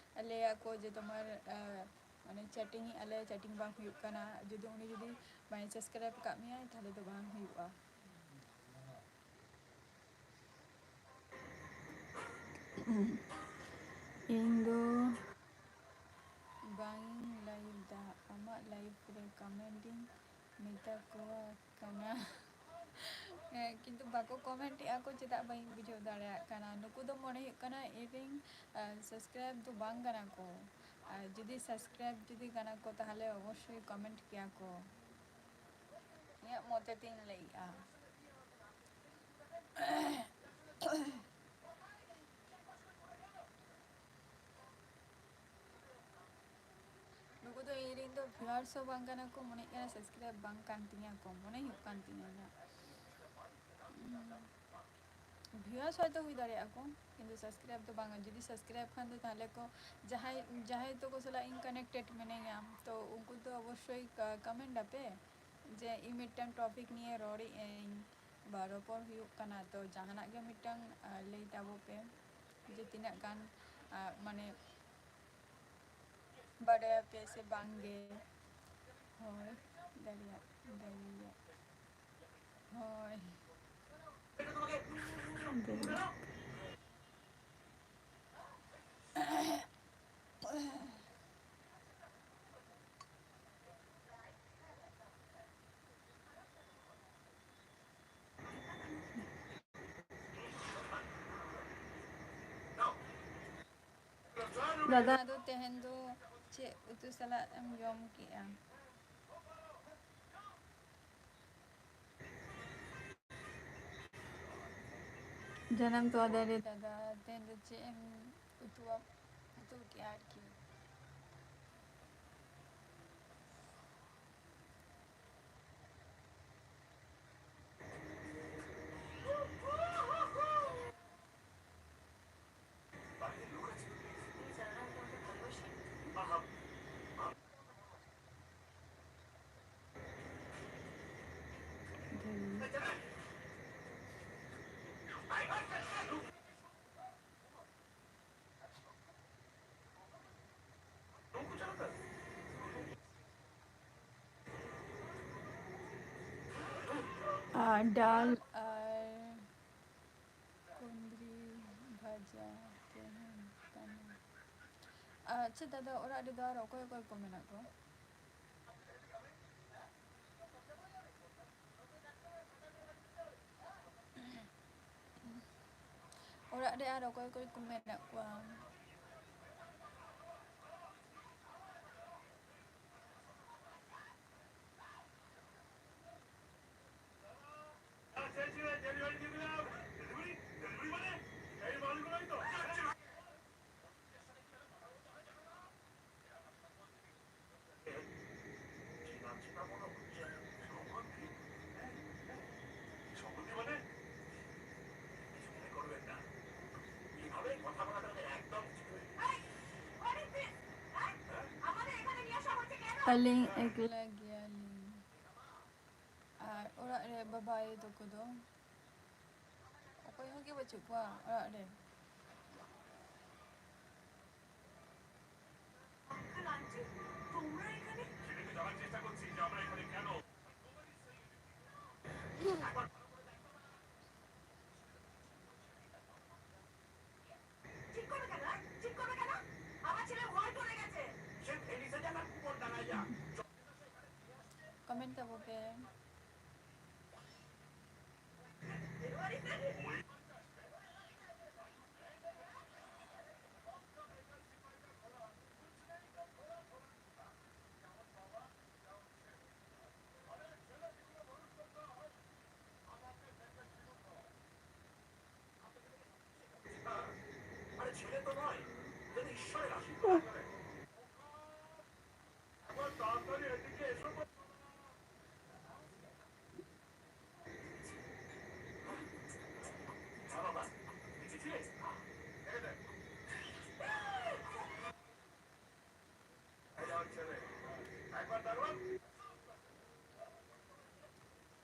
ᱞᱟᱹᱭ ᱟᱠᱚ ᱡᱮ ᱛᱳᱢᱟᱨ, ᱟᱸ, ᱢᱟᱱᱮ ᱪᱮᱴᱤᱝ ᱮᱫᱼᱟ ᱞᱮ, ᱪᱮᱴᱤᱝ ᱵᱟᱝ ᱦᱩᱭᱩᱜ ᱠᱟᱱᱟ᱾ ᱡᱩᱫᱤ ᱩᱱᱤ ᱡᱩᱫᱤ ᱵᱟᱭ ᱥᱟᱵᱥᱠᱨᱟᱭᱤᱵᱽ ᱟᱠᱟᱫ ᱢᱮᱭᱟᱭ, ᱛᱟᱦᱞᱮ ᱫᱚ ᱵᱟᱝ ᱦᱩᱭᱩᱜᱼᱟ᱾ ᱤᱧ ᱫᱚ ᱵᱟᱝ ᱤᱧ ᱞᱟᱭᱤᱵᱷ ᱫᱟ, ᱟᱢᱟᱜ ᱞᱟᱭᱤᱵᱷ ᱨᱮ ᱠᱚᱢᱮᱰᱤᱧ ᱢᱮᱛᱟ ᱠᱚᱣᱟ ᱠᱟᱱᱟ᱾ ᱦᱮᱸ, ᱠᱤᱱᱛᱩ ᱵᱟᱠᱚ ᱠᱚᱢᱮᱱᱴ ᱮᱫᱼᱟ ᱠᱚ, ᱪᱮᱫᱟᱜ ᱵᱟᱹᱧ ᱵᱩᱡᱷᱟᱹᱣ ᱫᱟᱲᱮᱭᱟᱜ ᱠᱟᱱᱟ᱾ ᱱᱩᱠᱩ ᱫᱚ ᱢᱚᱱᱮ ᱦᱩᱭᱩᱜ ᱠᱟᱱᱟ ᱤᱧᱨᱮᱱ, ᱟᱸ, ᱥᱟᱵᱥᱠᱨᱟᱭᱤᱵᱽ ᱫᱚ ᱵᱟᱝ ᱠᱟᱱᱟ ᱠᱚ᱾ ᱟᱨ ᱡᱩᱫᱤ ᱥᱟᱵᱥᱠᱨᱟᱭᱤᱵᱽ ᱡᱩᱫᱤ ᱠᱟᱱᱟ ᱠᱚ, ᱛᱟᱦᱞᱮ ᱚᱵᱚᱥᱥᱳᱭ ᱠᱚᱢᱮᱱᱴ ᱠᱮᱭᱟ ᱠᱚ᱾ ᱤᱧᱟᱹᱜ ᱢᱚᱛᱮ ᱛᱤᱧ ᱞᱟᱹᱭᱮᱜᱼᱟ᱾ ᱫᱚ viewers ᱦᱚᱸ ᱵᱟᱝ ᱠᱟᱱᱟ ᱠᱚ, ᱢᱚᱱᱮᱜ ᱠᱟᱱᱟ subscribe ᱵᱟᱝ ᱠᱟᱱ ᱛᱤᱧᱟᱹ ᱠᱚ, ᱢᱚᱱᱮ ᱦᱩᱭᱩᱜ ᱠᱟᱱ ᱛᱤᱧᱟᱹ ᱤᱧᱟᱹᱜ᱾ ᱩᱸ, viewers ᱦᱚᱭᱛᱳ ᱦᱩᱭ ᱫᱟᱲᱮᱭᱟᱜᱼᱟ ᱠᱚ, ᱠᱤᱱᱛᱩ subscribe ᱫᱚ ᱵᱟᱝᱟ᱾ ᱡᱩᱫᱤ subscribe ᱠᱷᱟᱱ ᱫᱚ ᱛᱟᱦᱚᱞᱮ ᱠᱚ ᱡᱟᱦᱟᱸᱭ, ᱡᱟᱦᱟᱸᱭ ᱛᱟᱠᱚ ᱥᱟᱞᱟᱜ ᱤᱧ connected ᱢᱤᱱᱟᱹᱧᱟ, ᱛᱚ ᱩᱱᱠᱩ ᱫᱚ ᱚᱵᱚᱥᱥᱳᱭ ᱠᱟ-, comment ᱟᱯᱮ ᱡᱮ ᱤᱧ ᱢᱤᱫᱴᱟᱝ topic ᱱᱤᱭᱮ ᱨᱚᱲᱮᱫ ᱟᱹᱧ ᱵᱟ ᱨᱚᱯᱚᱲ ᱦᱩᱭᱩᱜ ᱠᱟᱱᱟ, ᱛᱚ ᱡᱟᱦᱟᱱᱟᱜ ᱜᱮ ᱢᱤᱫᱴᱟᱝ, ᱟ, ᱞᱟᱹᱭ ᱛᱟᱵᱚ ᱯᱮ ᱡᱮ ᱛᱤᱱᱟᱹᱜ ᱜᱟᱱ, ᱟ, ᱢᱟᱱᱮ ᱵᱟᱰᱟᱭᱟᱯᱮ ᱥᱮ ᱵᱟᱝ ᱜᱮ? ᱦᱳᱭ, ᱫᱟᱲᱮᱭᱟᱜ, ᱫᱟᱲᱮᱭᱟᱜ᱾ ᱦᱳᱭ᱾ ᱫᱟᱫᱟ, ᱟᱫᱚ ᱛᱮᱦᱮᱧ ᱫᱚ ᱪᱮᱫ ᱩᱛᱩ ᱥᱟᱞᱟᱜ ᱮᱢ ᱡᱚᱢ ᱠᱮᱜᱼᱟ? ᱡᱟᱱᱟᱢ ᱛᱚᱣᱟ ᱫᱟᱨᱮ ᱫᱟᱫᱟ, ᱛᱮᱦᱮᱧ ᱫᱚ ᱪᱮᱫ ᱮᱢ ᱩᱛᱩ, ᱩᱛᱩ ᱠᱮᱜᱼᱟ ᱟᱨᱠᱤ? ᱟᱨ ᱰᱟᱞ ᱟᱨ ᱠᱩᱸᱫᱽᱨᱤ ᱵᱷᱟᱡᱟ ᱛᱟᱦᱮᱱ ᱠᱟᱱᱟ᱾ ᱟᱪᱪᱷᱟ ᱫᱟᱫᱟ, ᱚᱲᱟᱜ ᱨᱮᱫᱚ ᱟᱨ ᱚᱠᱚᱭ ᱚᱠᱚᱭ ᱠᱚ ᱢᱮᱱᱟᱜ ᱠᱚᱣᱟ? ᱚᱲᱟᱜ ᱨᱮ ᱟᱨ ᱚᱠᱚᱭ ᱚᱠᱚᱭ ᱠᱚ ᱢᱮᱱᱟᱜ ᱠᱚᱣᱟ? ᱟᱹᱞᱤᱧ ᱮᱠᱞᱟ ᱜᱮᱭᱟᱞᱤᱧ᱾ ᱟᱨ ᱚᱲᱟᱜ ᱨᱮ ᱵᱟᱵᱟ ᱟᱭᱳ ᱛᱟᱠᱚ ᱫᱚ ᱚᱠᱚᱭ ᱦᱚᱸ ᱜᱮ ᱵᱟᱹᱪᱩᱜ ᱠᱚᱣᱟ ᱚᱲᱟᱜ ᱨᱮ᱾ Comment ᱛᱟᱵᱚ ᱯᱮ᱾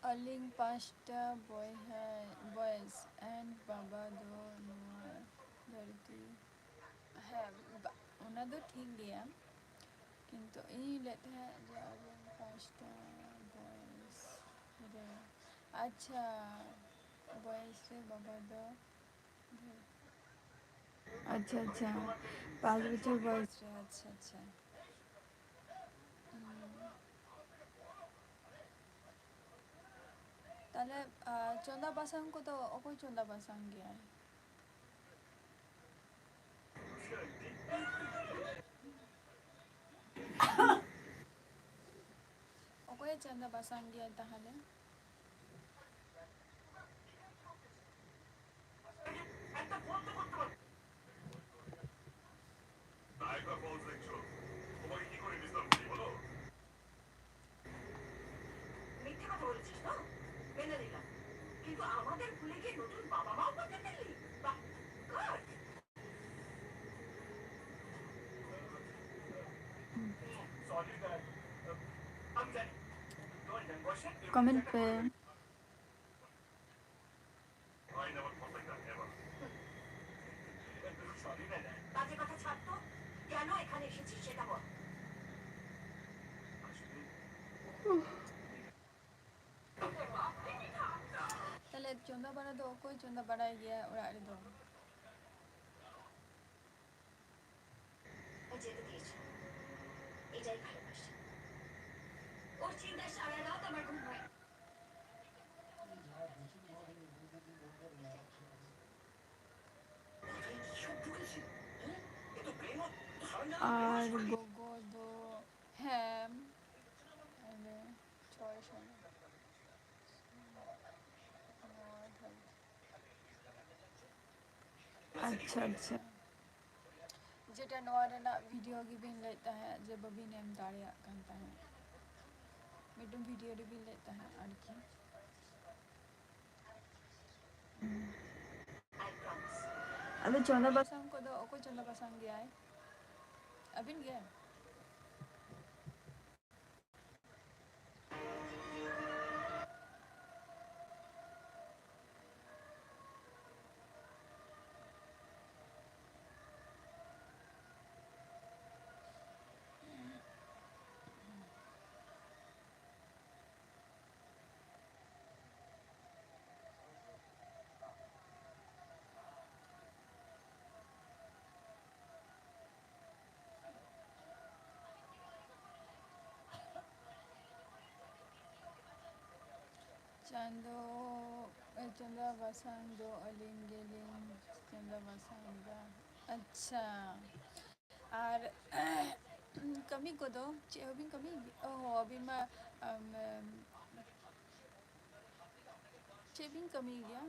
ᱟᱹᱞᱤᱧ ᱯᱟᱸᱪᱴᱟ ᱵᱚᱭᱦᱟ, boys and ᱵᱟᱵᱟ ᱫᱚ ᱱᱚᱣᱟ ᱫᱷᱟᱹᱨᱛᱤ᱾ ᱦᱮᱸ, ᱵᱟ-, ᱚᱱᱟ ᱫᱚ ᱴᱷᱤᱠ ᱜᱮᱭᱟ, ᱠᱤᱱᱛᱩ ᱤᱧ ᱞᱟᱹᱭᱮᱫ ᱛᱟᱦᱮᱸᱫ ᱡᱮ ᱟᱹᱞᱤᱧ ᱯᱟᱸᱪᱴᱟ ᱵᱚᱭᱮᱥ ᱨᱮ, ᱟᱪᱪᱷᱟ, ᱵᱚᱭᱮᱥ ᱨᱮ ᱵᱟᱵᱟ ᱫᱚ, ᱟᱪᱪᱷᱟ, ᱟᱪᱪᱷᱟ, ᱯᱟᱸᱪ ᱵᱚᱪᱷᱚᱨ ᱵᱚᱭᱮᱥ ᱨᱮ, ᱟᱪᱪᱷᱟ, ᱟᱪᱪᱷᱟ᱾ ᱦᱩᱸ᱾ ᱛᱟᱦᱞᱮ, ᱟ, ᱪᱚᱸᱫᱟ ᱵᱟᱥᱟᱝ ᱠᱚᱫᱚ ᱚᱠᱚᱭ ᱪᱚᱸᱫᱟ ᱵᱟᱥᱟᱝ ᱜᱮᱭᱟᱭ? ᱚᱠᱚᱭᱮ ᱪᱚᱸᱫᱟ ᱵᱟᱥᱟᱝ ᱜᱮᱭᱟ ᱛᱟᱦᱞᱮ? মিথ্যে কথা বলেছিস তো? মেনে নিলাম। কিন্তু আমাদের ভুলে গিয়ে নতুন বাবা মাও করতে ফেললি? বাহ, গুড। Sorry sir. ᱠᱚᱢᱮᱱᱴ ᱯᱮ᱾ ᱛᱟᱦᱞᱮ ᱪᱚᱸᱫᱟ ᱵᱟᱲᱟ ᱫᱚ ᱚᱠᱚᱭ ᱪᱚᱸᱫᱟ ᱵᱟᱲᱟᱭ ᱜᱮᱭᱟ ᱚᱲᱟᱜ ᱨᱮᱫᱚ? ᱟᱨ ᱜᱚᱜᱚ ᱫᱚ ᱦᱮᱸ, ᱟᱞᱮ ᱪᱷᱚᱭ ᱥᱟᱞ᱾ ᱟᱪᱪᱷᱟ, ᱟᱪᱪᱷᱟ᱾ ᱡᱮᱴᱟ ᱱᱚᱣᱟ ᱨᱮᱱᱟᱜ ᱵᱷᱤᱰᱤᱭᱳ ᱜᱮᱵᱤᱱ ᱞᱟᱹᱭᱮᱫ ᱛᱟᱦᱮᱸᱫ ᱡᱮ ᱵᱟᱹᱵᱤᱱ ᱮᱢ ᱫᱟᱲᱮᱭᱟᱜ ᱠᱟᱱ ᱛᱟᱦᱮᱸᱫ, ᱢᱤᱫᱴᱮᱱ ᱵᱷᱤᱰᱤᱭᱳ ᱨᱮᱵᱤᱱ ᱞᱟᱹᱭᱮᱫ ᱛᱟᱦᱮᱸᱫ ᱟᱨᱠᱤ᱾ ᱟᱫᱚ ᱪᱚᱸᱫᱟ ᱵᱟᱥᱟᱝ ᱠᱚᱫᱚ ᱚᱠᱚᱭ ᱪᱚᱸᱫᱟ ᱵᱟᱥᱟᱝ ᱜᱮᱭᱟᱭ? ᱟᱹᱵᱤᱱ ᱜᱮ? ᱪᱟᱸᱫᱚ, ᱮ, ᱪᱚᱸᱫᱟ ᱵᱟᱥᱟᱝ ᱫᱚ ᱟᱹᱞᱤᱧ ᱜᱮᱞᱤᱧ ᱪᱚᱸᱫᱟ ᱵᱟᱥᱟᱝ ᱮᱫᱟ᱾ ᱟᱪᱪᱷᱟ, ᱟᱨ ᱠᱟᱹᱢᱤ ᱠᱚᱫᱚ ᱪᱮᱫ ᱦᱚᱸᱵᱤᱱ ᱠᱟᱹᱢᱤ? ᱚ, ᱟᱹᱵᱤᱱ ᱢᱟ, ᱟᱢ, ᱪᱮᱫ ᱵᱤᱱ ᱠᱟᱹᱢᱤ ᱜᱮᱭᱟ?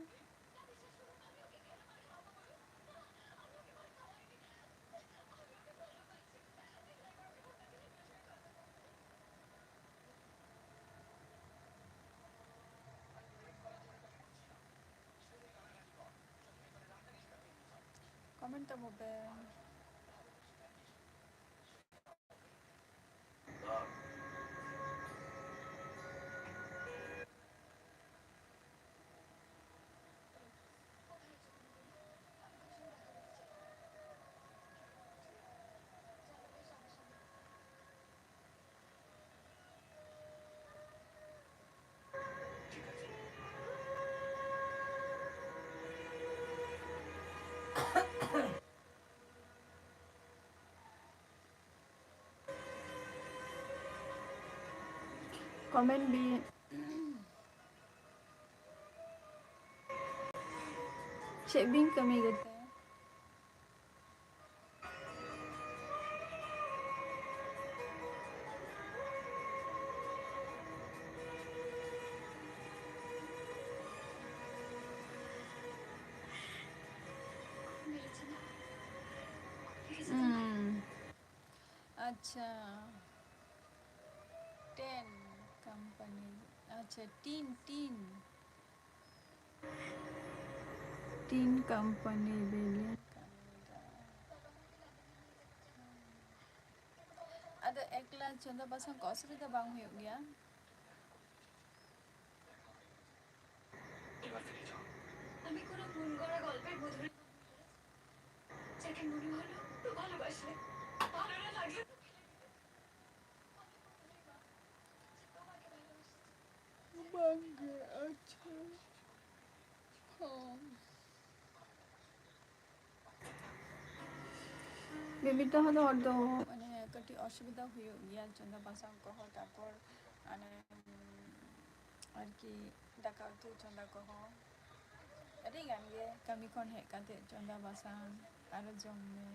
ᱠᱚᱢᱮᱱᱴ ᱛᱟᱵᱚ ᱯᱮ᱾ ᱠᱚᱢᱮᱱᱴ ᱵᱤᱱ᱾ ᱪᱮᱫ ᱵᱤᱱ ᱠᱟᱹᱢᱤ ᱜᱮᱛᱮ? ᱦᱩᱸ᱾ ᱟᱪᱪᱷᱟ, ᱴᱮᱱ ᱠᱳᱢᱯᱟᱱᱤ, ᱟᱪᱪᱷᱟ, ᱴᱤᱱ, ᱴᱤᱱ, ᱴᱤᱱ ᱠᱳᱢᱯᱟᱱᱤ ᱵᱤᱞᱤ᱾ ᱟᱫᱚ ᱮᱠᱞᱟ ᱪᱚᱸᱫᱟ ᱵᱟᱥᱟᱝ ᱠᱚ ᱚᱥᱩᱵᱤᱫᱷᱟ ᱵᱟᱝ ᱦᱩᱭᱩᱜ ᱜᱮᱭᱟ? এবার ফিরে যাও। আমি কোনো মন গড়া গল্পের মধুর যাকে মনে হলো তো ভালোবাসলে, ভালো না লাগলে তো ফেলে দিলে। তোমাকে ভালোবাসি। ᱵᱟᱝᱜᱮ, ᱟᱪᱪᱷᱟ᱾ ᱦᱚᱸ᱾ ᱢᱤᱢᱤᱫᱴᱟᱝ ᱦᱚᱲ ᱫᱚ ᱢᱟᱱᱮ ᱠᱟᱹᱴᱤᱡ ᱚᱥᱩᱵᱤᱫᱷᱟ ᱦᱩᱭᱩᱜ ᱜᱮᱭᱟ ᱪᱚᱸᱫᱟ ᱵᱟᱥᱟᱝ ᱠᱚᱦᱚᱸ, ᱛᱟᱨᱯᱚᱨ ᱢᱟᱱᱮ ᱟᱨᱠᱤ ᱫᱟᱠᱟ ᱩᱛᱩ ᱪᱚᱸᱫᱟ ᱠᱚᱦᱚᱸ ᱟᱹᱰᱤ ᱜᱟᱱ ᱜᱮ, ᱠᱟᱹᱢᱤ ᱠᱷᱚᱱ ᱦᱮᱡ ᱠᱟᱛᱮ ᱪᱚᱸᱫᱟ ᱵᱟᱥᱟᱝ, ᱟᱨᱚ ᱡᱚᱢ ᱧᱩ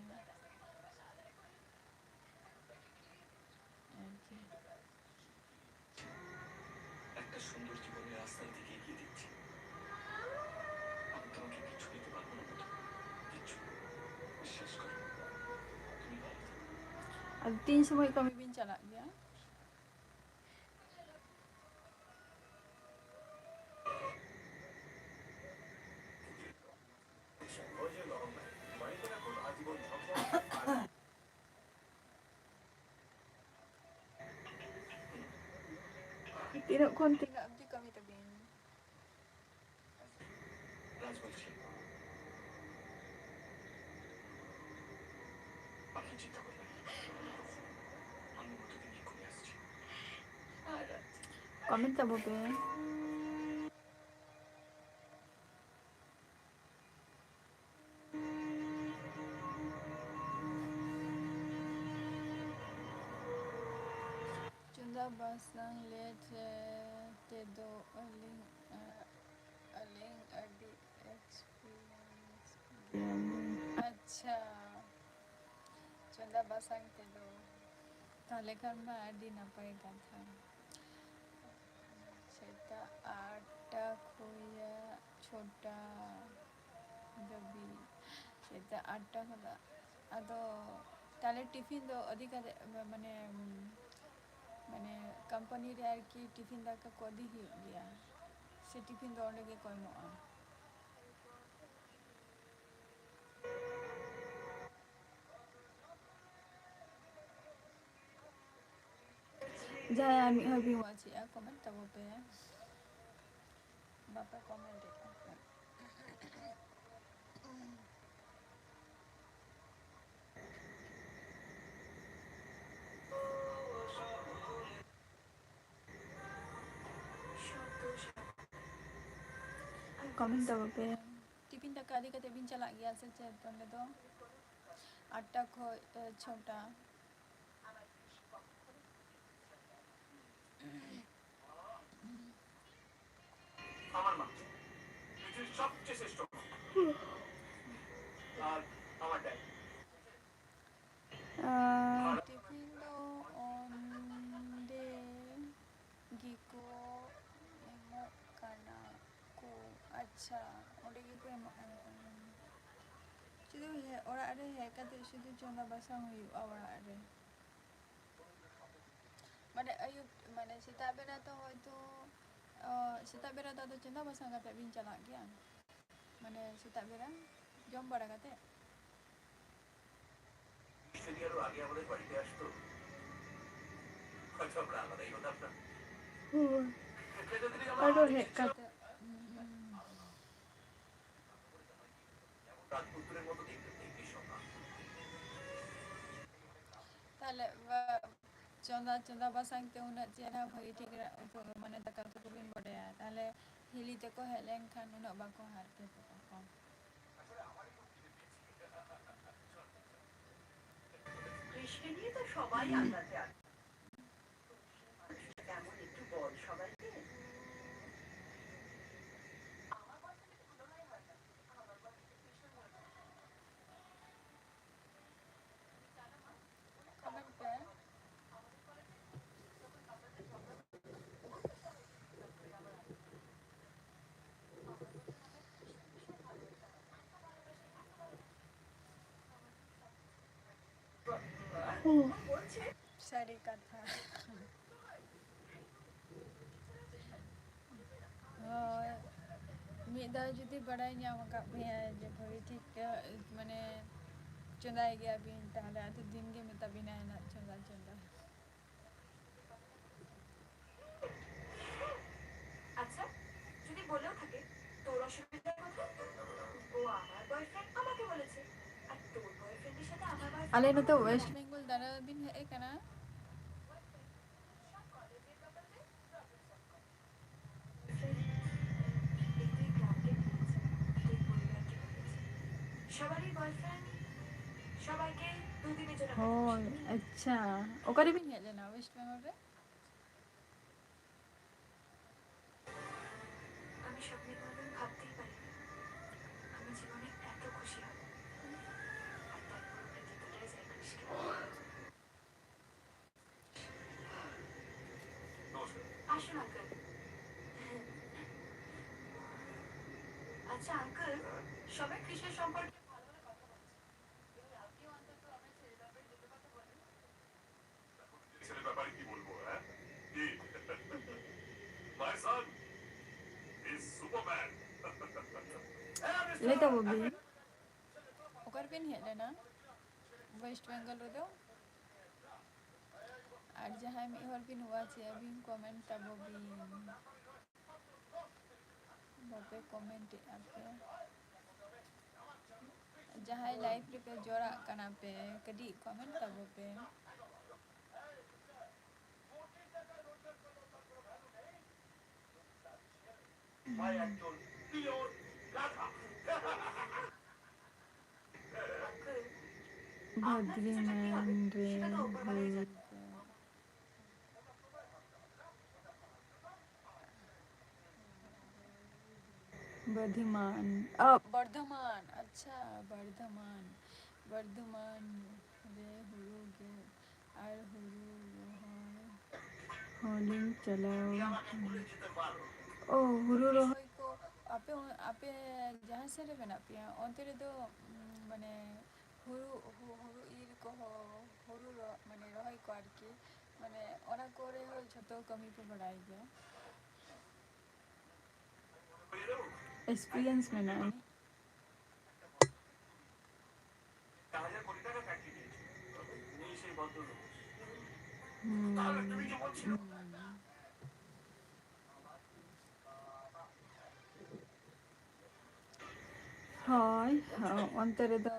ᱟᱨᱠᱤ᱾ একটা সুন্দর জীবনের রাস্তার দিকে এগিয়ে দিচ্ছি। আমি তোমাকে কিচ্ছু দিতে পারবো না, বেটা। কিচ্ছু। বিশ্বাস করো। তুমি ভালো থেকো। ᱟᱫᱚ ᱛᱤᱱ ᱥᱚᱢᱚᱭ ᱠᱟᱹᱢᱤ ᱵᱤᱱ ᱪᱟᱞᱟᱜ ᱜᱮᱭᱟ? ᱛᱤᱱᱟᱹᱜ ᱠᱷᱚᱱ ᱛᱤᱱᱟᱹᱜ ᱚᱵᱫᱤ ᱠᱟᱹᱢᱤ ᱛᱟᱵᱤᱱ? রাজ বলছি, আপনি চিন্তা করবেন না। আমি মধুকে নিয়ে এক্ষুনি আসছি। ᱠᱟᱹᱢᱤ ᱛᱟᱵᱚ ᱯᱮ᱾ ᱪᱚᱸᱫᱟ ᱵᱟᱥᱟᱝ ᱞᱮᱴ ᱨᱮ ᱛᱮᱫᱚ ᱟᱹᱞᱤᱧ, ᱟᱹᱞᱤᱧ ᱟᱹᱰᱤ ᱮᱠᱥᱯᱤᱨᱤᱭᱮᱱᱥ ᱜᱮᱭᱟᱞᱤᱧ᱾ ᱟᱪᱪᱷᱟ, ᱪᱚᱸᱫᱟ ᱵᱟᱥᱟᱝ ᱛᱮᱫᱚ, ᱛᱟᱦᱞᱮ ᱠᱷᱟᱱ ᱢᱟ ᱟᱹᱰᱤ ᱱᱟᱯᱟᱭ ᱠᱟᱛᱷᱟ᱾ ᱥᱮᱛᱟᱜ ᱟᱴᱴᱟ ᱠᱷᱚᱱᱟᱜ ᱪᱷᱚᱴᱟ ᱫᱷᱟᱹᱵᱤᱡ, ᱥᱮᱛᱟᱜ ᱟᱴᱴᱟ ᱠᱷᱚᱱᱟᱜ᱾ ᱟᱫᱚ ᱛᱟᱦᱞᱮ ᱴᱤᱯᱷᱤᱱ ᱫᱚ ᱟᱹᱰᱤ ᱠᱟᱛᱮ, ᱢᱟᱱᱮ, ᱢᱟᱱᱮ ᱠᱳᱢᱯᱟᱱᱤ ᱨᱮ ᱟᱨᱠᱤ ᱴᱤᱯᱷᱤᱱ ᱫᱟᱠᱟ ᱠᱚ ᱤᱫᱤ ᱦᱩᱭᱩᱜ ᱜᱮᱭᱟ, ᱥᱮ ᱴᱤᱯᱷᱤᱱ ᱫᱚ ᱚᱸᱰᱮ ᱜᱮᱠᱚ ᱮᱢᱚᱜᱼᱟ? ᱡᱟᱦᱟᱸᱭ ᱟᱨ ᱢᱤᱫ ᱦᱚᱲ ᱵᱤᱱ ᱣᱟᱪᱮᱜᱼᱟ, ᱠᱚᱢᱮᱱᱴ ᱛᱟᱵᱚ ᱯᱮ᱾ ᱵᱟᱯᱮ ᱠᱚᱢᱮᱱᱴ ᱮᱫᱟ᱾ ᱠᱚᱢᱮᱱᱴ ᱛᱟᱵᱚ ᱯᱮ᱾ ᱴᱤᱯᱷᱤᱱ ᱫᱟᱠᱟ ᱤᱫᱤ ᱠᱟᱛᱮ ᱵᱤᱱ ᱪᱟᱞᱟᱜ ᱜᱮᱭᱟ ᱥᱮ ᱪᱮᱫ ᱚᱸᱰᱮ ᱫᱚ? ᱟᱴᱴᱟ ᱠᱷᱚᱡ, ᱮ, ᱪᱷᱚᱴᱟ᱾ আমার মা, পৃথিবীর সবচেয়ে শ্রেষ্ঠ মা। আর আমার ড্যাড। ᱟᱨ ᱴᱤᱯᱷᱤᱱ ᱫᱚ ᱚᱸᱰᱮ ᱜᱮᱠᱚ ᱮᱢᱚᱜ ᱠᱟᱱᱟ ᱠᱚ᱾ ᱟᱪᱪᱷᱟ, ᱚᱸᱰᱮ ᱜᱮᱠᱚ ᱮᱢᱚᱜ ᱠᱟᱱᱟ ᱠᱚ᱾ ᱥᱩᱫᱷᱩ ᱦᱮ-, ᱚᱲᱟᱜ ᱨᱮ ᱦᱮᱡ ᱠᱟᱛᱮ ᱥᱩᱫᱷᱩ ᱪᱚᱸᱫᱟ ᱵᱟᱥᱟᱝ ᱦᱩᱭᱩᱜᱼᱟ ᱚᱲᱟᱜ ᱨᱮ᱾ ᱢᱟᱱᱮ ᱟᱹᱭᱩᱵ, ᱢᱟᱱᱮ ᱥᱮᱛᱟᱜ ᱵᱮᱲᱟ ᱛᱚ ᱦᱚᱭᱛᱳ, ᱚ, ᱥᱮᱛᱟᱜ ᱵᱮᱲᱟ ᱫᱚ ᱟᱫᱚ ᱪᱚᱸᱫᱟ ᱵᱟᱥᱟᱝ ᱠᱟᱛᱮ ᱵᱤᱱ ᱪᱟᱞᱟᱜ ᱜᱮᱭᱟ? ᱢᱟᱱᱮ ᱥᱮᱛᱟᱜ ᱵᱮᱲᱟ ᱡᱚᱢ ᱵᱟᱲᱟ ᱠᱟᱛᱮ? যদি আরো আগে আমাদের বাড়িতে আসতো, হয়তো আমরা আলাদাই হতাম না। ᱦᱳᱭ᱾ ᱟᱫᱚ ᱦᱮᱡ ᱠᱟᱛᱮ, ᱩᱸ, ᱩᱸ᱾ রাজপুত্রের মতো দেখতে, দেখতে সকাল। ᱛᱟᱦᱞᱮ, ᱵᱟ-, ᱪᱚᱸᱫᱟ, ᱪᱚᱸᱫᱟ ᱵᱟᱥᱟᱝ ᱛᱮ ᱩᱱᱟᱹᱜ ᱪᱮᱦᱨᱟ ᱵᱷᱟᱹᱜᱤ ᱴᱷᱤᱠ ᱨᱟ-, ᱩᱛᱩ, ᱢᱟᱱᱮ ᱫᱟᱠᱟ ᱩᱛᱩ ᱠᱚᱵᱤᱱ ᱵᱟᱰᱟᱭᱟ᱾ ᱛᱟᱦᱞᱮ ᱦᱤᱞᱤ ᱛᱟᱠᱚ ᱦᱮᱡ ᱞᱮᱱᱠᱷᱟᱱ ᱩᱱᱟᱹᱜ ᱵᱟᱠᱚ ᱦᱟᱨᱠᱮᱛᱚᱜᱼᱟ ᱠᱚ᱾ গ্রীষ্মে নিয়ে তো সবাই আন্দাজে আছে। ᱥᱟᱹᱨᱤ ᱠᱟᱛᱷᱟ᱾ ᱦᱳᱭ, ᱢᱤᱫ ᱫᱷᱟᱣ ᱡᱩᱫᱤ ᱵᱟᱲᱟᱭ ᱧᱟᱢ ᱟᱠᱟᱫ ᱯᱮᱭᱟ ᱡᱮ ᱵᱷᱟᱹᱜᱤ ᱴᱷᱤᱠ, ᱢᱟᱱᱮ, ᱪᱚᱸᱫᱟᱭ ᱜᱮᱭᱟ ᱵᱤᱱ, ᱛᱟᱦᱚᱞᱮ ᱟᱫᱚ ᱫᱤᱱ ᱜᱮ ᱢᱮᱛᱟ ᱵᱤᱱᱟᱭ ᱱᱟᱜ ᱪᱚᱸᱫᱟ, ᱪᱚᱸᱫᱟ᱾ আচ্ছা, যদি বলেও থাকে, তোর অসুবিধা কোথায়? ও আমার বয়ফ্রেন্ড আমাকে বলেছে, আর তোর বয়ফ্রেন্ডের সাথে আমার বয়ফ্রেন্ড আলে না তো ওয়েস্ট বেঙ্গল দাঁড়া দিন এ কেনা। সবারই বয়ফ্রেন্ড সবাইকে দুদিনের জন্য পাঠায়। ᱦᱳᱭ, ᱟᱪᱪᱷᱟ᱾ ᱚᱠᱟᱨᱮ ᱵᱤᱱ ᱦᱮᱡ ᱞᱮᱱᱟ ᱳᱭᱮᱥᱴ ᱵᱮᱝᱜᱚᱞ ᱨᱮ? আমি স্বপ্নে কোনোদিন ভাবতেই পারিনি আমি জীবনে এত খুশি হব। আর তার পুরোটা যতটাই যাই করিস কেন। আসুন আঙ্কেল। আচ্ছা আঙ্কেল, সবাই কৃষ্ণ সম্পর্কে ভালো ভালো কথা বলছে, কিন্তু আপনিও অন্তত আমার ছেলের ব্যাপারে দুটো কথা বলুন। ছেলের ব্যাপারে কি বলবো, হ্যাঁ? কি? My son is Superman. ᱞᱟᱹᱭ ᱛᱟᱵᱚ ᱵᱤᱱ᱾ ᱚᱠᱟ ᱨᱮᱵᱤᱱ ᱦᱮᱡ ᱞᱮᱱᱟ ᱳᱭᱮᱥᱴ ᱵᱮᱝᱜᱚᱞ ᱨᱮᱫᱚ? ᱟᱨ ᱡᱟᱦᱟᱸᱭ ᱢᱤᱫ ᱦᱚᱲ ᱵᱤᱱ ᱣᱟᱪᱮᱫᱼᱟ ᱵᱤᱱ, ᱠᱚᱢᱮᱱᱴ ᱛᱟᱵᱚ ᱵᱤᱱ᱾ ᱵᱟᱯᱮ ᱠᱚᱢᱮᱱᱴ ᱮᱫᱼᱟ ᱯᱮ᱾ ᱡᱟᱦᱟᱸᱭ ᱞᱟᱭᱤᱵᱷ ᱨᱮᱯᱮ ᱡᱚᱲᱟᱜ ᱠᱟᱱᱟ ᱯᱮ, ᱠᱟᱹᱴᱤᱡ ᱠᱚᱢᱮᱱᱴ ᱛᱟᱵᱚ ᱯᱮ᱾ ᱵᱷᱟᱭ ᱮᱠᱫᱚᱢ pure ᱜᱟᱫᱷᱟ᱾ ᱵᱚᱫᱨᱤᱢᱟᱱ ᱨᱮ ᱦᱩᱭ ᱵᱚᱫᱷᱤᱢᱟᱱ, ᱚ, ᱵᱚᱨᱫᱷᱚᱢᱟᱱ, ᱟᱪᱪᱷᱟ, ᱵᱚᱨᱫᱷᱚᱢᱟᱱ, ᱵᱚᱨᱫᱷᱚᱢᱟᱱ ᱨᱮ ᱦᱩᱲᱩ ᱜᱮᱫ ᱟᱨ ᱦᱩᱲᱩ ᱨᱚᱦᱚᱭ ᱦᱚᱸᱞᱤᱧ ᱪᱟᱞᱟᱣ ᱟᱠᱟᱱᱟ᱾ ᱚ, ᱦᱩᱲᱩ ᱨᱚᱦᱚᱭ ᱠᱚ ᱟᱯᱮ, ᱟᱯᱮ ᱡᱟᱦᱟᱸ ᱥᱮᱫ ᱨᱮ ᱢᱮᱱᱟᱜ ᱯᱮᱭᱟ, ᱚᱱᱛᱮ ᱨᱮᱫᱚ, ᱩᱸ, ᱢᱟᱱᱮ, ᱦᱩᱲᱩ, ᱦᱩ-, ᱦᱩᱲᱩ ᱤᱨ ᱠᱚᱦᱚᱸ, ᱦᱩᱲᱩ ᱨᱚ-, ᱢᱟᱱᱮ ᱨᱚᱦᱚᱭ ᱠᱚ ᱟᱨᱠᱤ, ᱢᱟᱱᱮ ᱚᱱᱟ ᱠᱚᱨᱮ ᱦᱚᱸ ᱡᱷᱚᱛᱚ ᱠᱟᱹᱢᱤ ᱯᱮ ᱵᱟᱲᱟᱭ ᱜᱮᱭᱟ? ᱮᱠᱥᱯᱤᱨᱤᱭᱮᱱᱥ ᱢᱮᱱᱟᱜᱼᱟ᱾ ᱦᱩᱸ᱾ ᱦᱳᱭ, ᱚᱱᱛᱮ ᱨᱮᱫᱚ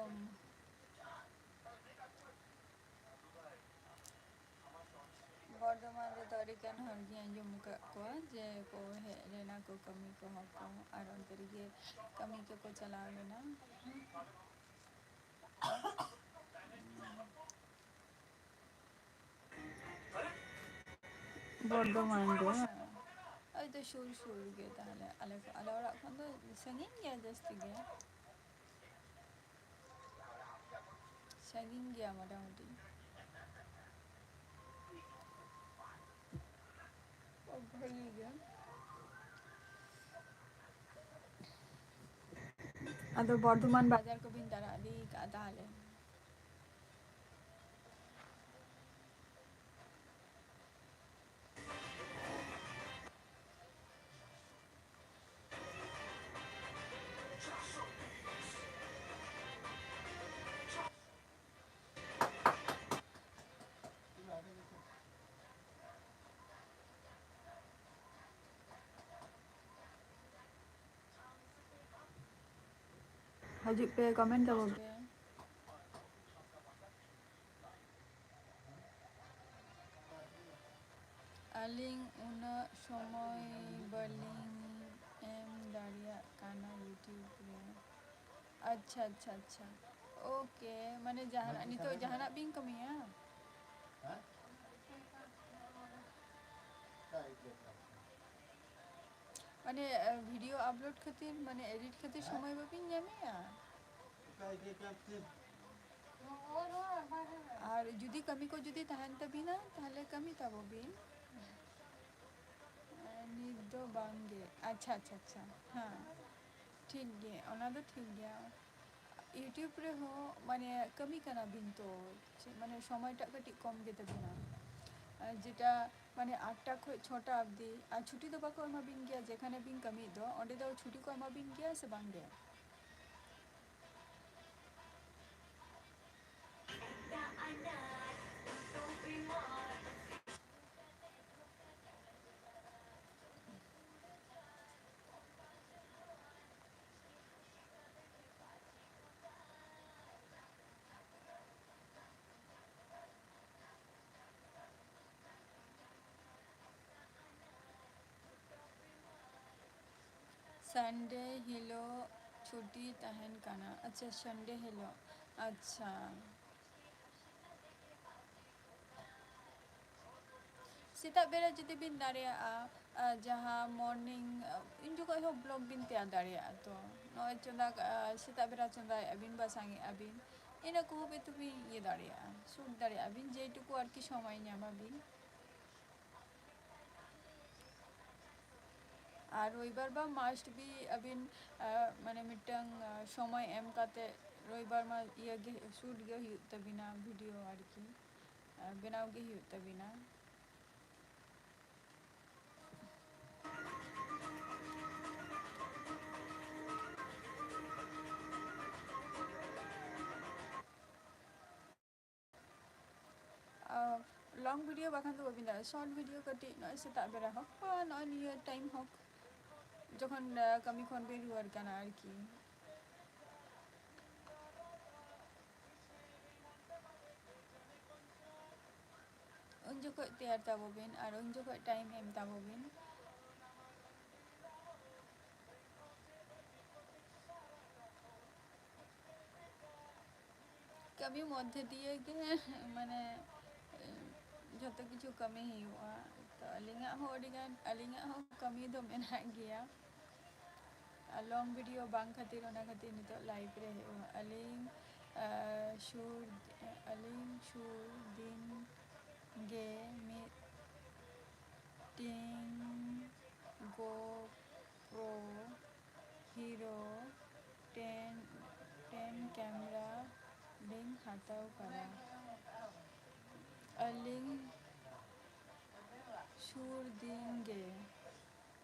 ᱵᱚᱨᱫᱷᱚᱢᱟᱱ ᱨᱮᱫᱚ ᱟᱹᱰᱤᱜᱟᱱ ᱦᱚᱲ ᱜᱤᱧ ᱟᱸᱡᱚᱢ ᱟᱠᱟᱫ ᱠᱚᱣᱟ ᱡᱮ ᱠᱚ ᱦᱮᱡ ᱞᱮᱱᱟ ᱠᱚ ᱠᱟᱹᱢᱤ ᱠᱚᱦᱚᱸ ᱠᱚ, ᱟᱨ ᱚᱱᱛᱮ ᱨᱮᱜᱮ ᱠᱟᱹᱢᱤ ᱠᱚᱠᱚ ᱪᱟᱞᱟᱣ ᱞᱮᱱᱟ᱾ ᱵᱚᱨᱫᱷᱚᱢᱟᱱ ᱨᱮ᱾ ᱳᱭ ᱛᱚ ᱥᱩᱨ ᱥᱩᱨ ᱜᱮ ᱛᱟᱦᱞᱮ, ᱟᱞᱮ, ᱟᱞᱮ ᱚᱲᱟᱜ ᱠᱷᱚᱱ ᱫᱚ ᱥᱟᱺᱜᱤᱧ ᱜᱮᱭᱟ ᱡᱟᱹᱥᱛᱤ ᱜᱮ᱾ ᱥᱟᱺᱜᱤᱧ ᱜᱮᱭᱟ ᱢᱚᱴᱟᱢᱩᱴᱤ᱾ ᱵᱷᱟᱹᱜᱤ ᱜᱮ᱾ ᱟᱫᱚ ᱵᱚᱨᱫᱷᱚᱢᱟᱱ ᱵᱟᱡᱟᱨ ᱠᱚᱵᱤᱱ ᱫᱟᱬᱟ ᱤᱫᱤ ᱠᱟᱜᱼᱟ ᱛᱟᱦᱞᱮ? ᱦᱤᱡᱩᱜ ᱯᱮ, ᱠᱚᱢᱮᱱᱴ ᱛᱟᱵᱚᱱ ᱯᱮ᱾ ᱟᱹᱞᱤᱧ ᱩᱱᱟᱹᱜ ᱥᱚᱢᱚᱭ ᱵᱟᱹᱞᱤᱧ ᱮᱢ ᱫᱟᱲᱮᱭᱟᱜ ᱠᱟᱱᱟ YouTube ᱨᱮ᱾ ᱟᱪᱪᱷᱟ, ᱟᱪᱪᱷᱟ, ᱟᱪᱪᱷᱟ᱾ OK, ᱢᱟᱱᱮ ᱡᱟᱦᱟᱱᱟᱜ, ᱱᱤᱛᱚᱜ ᱡᱟᱦᱟᱱᱟᱜ ᱵᱤᱱ ᱠᱟᱹᱢᱤᱭᱟ? ᱢᱟᱱᱮ, video upload ᱠᱷᱟᱹᱛᱤᱨ, ᱢᱟᱱᱮ, edit ᱠᱷᱟᱹᱛᱤᱨ ᱥᱚᱢᱚᱭ ᱵᱟᱵᱤᱱ ᱧᱟᱢᱮᱜᱼᱟ? ᱟᱨ ᱡᱩᱫᱤ ᱠᱟᱹᱢᱤ ᱠᱚ ᱡᱩᱫᱤ ᱛᱟᱦᱮᱱ ᱛᱟᱵᱤᱱᱟ, ᱛᱟᱦᱞᱮ ᱠᱟᱹᱢᱤ ᱛᱟᱵᱚ ᱵᱤᱱ᱾ ᱱᱤᱛ ᱫᱚ ᱵᱟᱝ ᱜᱮ᱾ ᱟᱪᱪᱷᱟ, ᱟᱪᱪᱷᱟ, ᱟᱪᱪᱷᱟ᱾ ᱦᱮᱸ, ᱴᱷᱤᱠ ᱜᱮ, ᱚᱱᱟ ᱫᱚ ᱴᱷᱤᱠ ᱜᱮᱭᱟ᱾ YouTube ᱨᱮᱦᱚᱸ ᱢᱟᱱᱮ ᱠᱟᱹᱢᱤ ᱠᱟᱱᱟ ᱵᱤᱱ ᱛᱚ, ᱪᱮᱫ ᱢᱟᱱᱮ ᱥᱚᱢᱚᱭᱴᱟᱜ ᱠᱟᱹᱴᱤᱡ ᱠᱚᱢ ᱜᱮ ᱛᱟᱵᱤᱱᱟ᱾ ᱟᱨ ᱡᱮᱴᱟ ᱢᱟᱱᱮ ᱟᱴᱴᱟ ᱠᱷᱚᱱ ᱪᱷᱚᱴᱟ ᱚᱵᱫᱤ, ᱟᱨ ᱪᱷᱩᱴᱤ ᱫᱚ ᱵᱟᱠᱚ ᱮᱢᱟ ᱵᱤᱱ ᱜᱮᱭᱟ, ᱡᱮᱠᱷᱟᱱᱮ ᱵᱤᱱ ᱠᱟᱹᱢᱤᱭᱮᱫ ᱫᱚ ᱚᱸᱰᱮ ᱫᱚ ᱪᱷᱩᱴᱤ ᱠᱚ ᱮᱢᱟ ᱵᱤᱱ ᱜᱮᱭᱟ ᱥᱮ ᱵᱟᱝ ᱜᱮ? Sunday ᱦᱤᱞᱳᱜ ᱪᱷᱩᱴᱤ ᱛᱟᱦᱮᱱ ᱠᱟᱱᱟ᱾ ᱟᱪᱪᱷᱟ, Sunday ᱦᱤᱞᱳᱜ᱾ ᱟᱪᱪᱷᱟ, ᱥᱮᱛᱟᱜ ᱵᱮᱲᱟ ᱡᱩᱫᱤ ᱵᱤᱱ ᱫᱟᱲᱮᱭᱟᱜᱼᱟ, ᱟᱨ ᱡᱟᱦᱟᱸ morning, ᱩᱱ ᱡᱚᱠᱷᱚᱡ ᱦᱚᱸ vlog ᱵᱤᱱ ᱛᱮᱭᱟᱨ ᱫᱟᱲᱮᱭᱟᱜᱼᱟ᱾ ᱛᱚ ᱱᱚᱜᱼᱚᱭ ᱪᱚᱸᱫᱟ, ᱟᱨ ᱥᱮᱛᱟᱜ ᱵᱮᱲᱟ ᱪᱚᱸᱫᱟᱭᱮᱫᱼᱟ ᱵᱤᱱ, ᱵᱟᱥᱟᱝᱮᱫᱼᱟ ᱵᱤᱱ, ᱤᱱᱟᱹ ᱠᱚᱦᱚᱸ ᱵᱤᱱ ᱤᱭᱟᱹ ᱫᱟᱲᱮᱭᱟᱜᱼᱟ, shoot ᱫᱟᱲᱮᱭᱟᱜᱼᱟ ᱵᱤᱱ, ᱡᱮᱴᱩᱠᱩ ᱟᱨᱠᱤ ᱥᱚᱢᱚᱭ ᱧᱟᱢᱟᱵᱤᱱ᱾ ᱟᱨ ᱨᱚᱵᱤᱵᱟᱨ ᱵᱟ must be ᱟᱹᱵᱤᱱ, ᱟᱨ, ᱢᱟᱱᱮ ᱢᱤᱫᱴᱟᱝ, ᱟᱨ, ᱥᱚᱢᱚᱭ ᱮᱢ ᱠᱟᱛᱮ ᱨᱚᱵᱤᱵᱟᱨ ᱢᱟ ᱤᱭᱟᱹ ᱜᱮ, shoot ᱜᱮ ᱦᱩᱭᱩᱜ ᱛᱟᱹᱵᱤᱱᱟ, video ᱟᱨᱠᱤ, ᱟᱨ ᱵᱮᱱᱟᱣ ᱜᱮ ᱦᱩᱭᱩᱜ ᱛᱟᱹᱵᱤᱱᱟ᱾ ᱟᱨ long video ᱵᱟᱠᱷᱟᱱ ᱫᱚ ᱵᱟᱹᱵᱤᱱ ᱫᱟᱲᱮᱭᱟᱜᱼᱟ, short video ᱠᱟᱹᱴᱤᱡ ᱱᱚᱜᱼᱚᱭ ᱥᱮᱛᱟᱜ ᱵᱮᱲᱟ ᱦᱳᱠ ᱵᱟ ᱱᱚᱜᱼᱚᱭ ᱱᱤᱭᱟᱹ time ᱦᱳᱠ, ᱡᱚᱠᱷᱚᱱ, ᱟᱨ, ᱠᱟᱹᱢᱤ ᱠᱷᱚᱱ ᱵᱤᱱ ᱨᱩᱣᱟᱹᱲ ᱠᱟᱱᱟ ᱟᱨᱠᱤ᱾ ᱩᱱ ᱡᱚᱠᱷᱚᱡ ᱛᱮᱭᱟᱨ ᱛᱟᱵᱚ ᱵᱤᱱ ᱟᱨ ᱩᱱ ᱡᱚᱠᱷᱚᱡ time ᱮᱢ ᱛᱟᱵᱚ ᱵᱤᱱ᱾ ᱠᱟᱹᱢᱤ ᱢᱚᱫᱽᱫᱷᱮ ᱫᱤᱭᱮ ᱜᱮ ᱢᱟᱱᱮ ᱡᱷᱚᱛᱚ ᱠᱤᱪᱷᱩ ᱠᱟᱹᱢᱤ ᱦᱩᱭᱩᱜᱼᱟ᱾ ᱛᱚ ᱟᱹᱞᱤᱧᱟᱜ ᱦᱚᱸ ᱟᱹᱰᱤᱜᱟᱱ, ᱟᱹᱞᱤᱧᱟᱜ ᱦᱚᱸ ᱠᱟᱹᱢᱤ ᱫᱚ ᱢᱮᱱᱟᱜ ᱜᱮᱭᱟ᱾ ᱟᱨ long video ᱵᱟᱝ ᱠᱷᱟᱹᱛᱤᱨ, ᱚᱱᱟ ᱠᱷᱟᱹᱛᱤᱨ ᱱᱤᱛᱚᱜ live ᱨᱮ ᱦᱮᱡ ᱦᱩᱭᱩᱜᱼᱟ᱾ ᱟᱹᱞᱤᱧ, ᱟᱨ, ᱥᱩᱨ, ᱟᱹᱞᱤᱧ ᱥᱩᱨ ᱫᱤᱱ ᱜᱮ ᱢᱤᱫᱴᱤᱝ GoPro Hero ten, ten camera ᱞᱤᱧ ᱦᱟᱛᱟᱣ ᱠᱟᱫᱟ᱾ ᱟᱹᱞᱤᱧ ᱥᱩᱨ ᱫᱤᱱ ᱜᱮ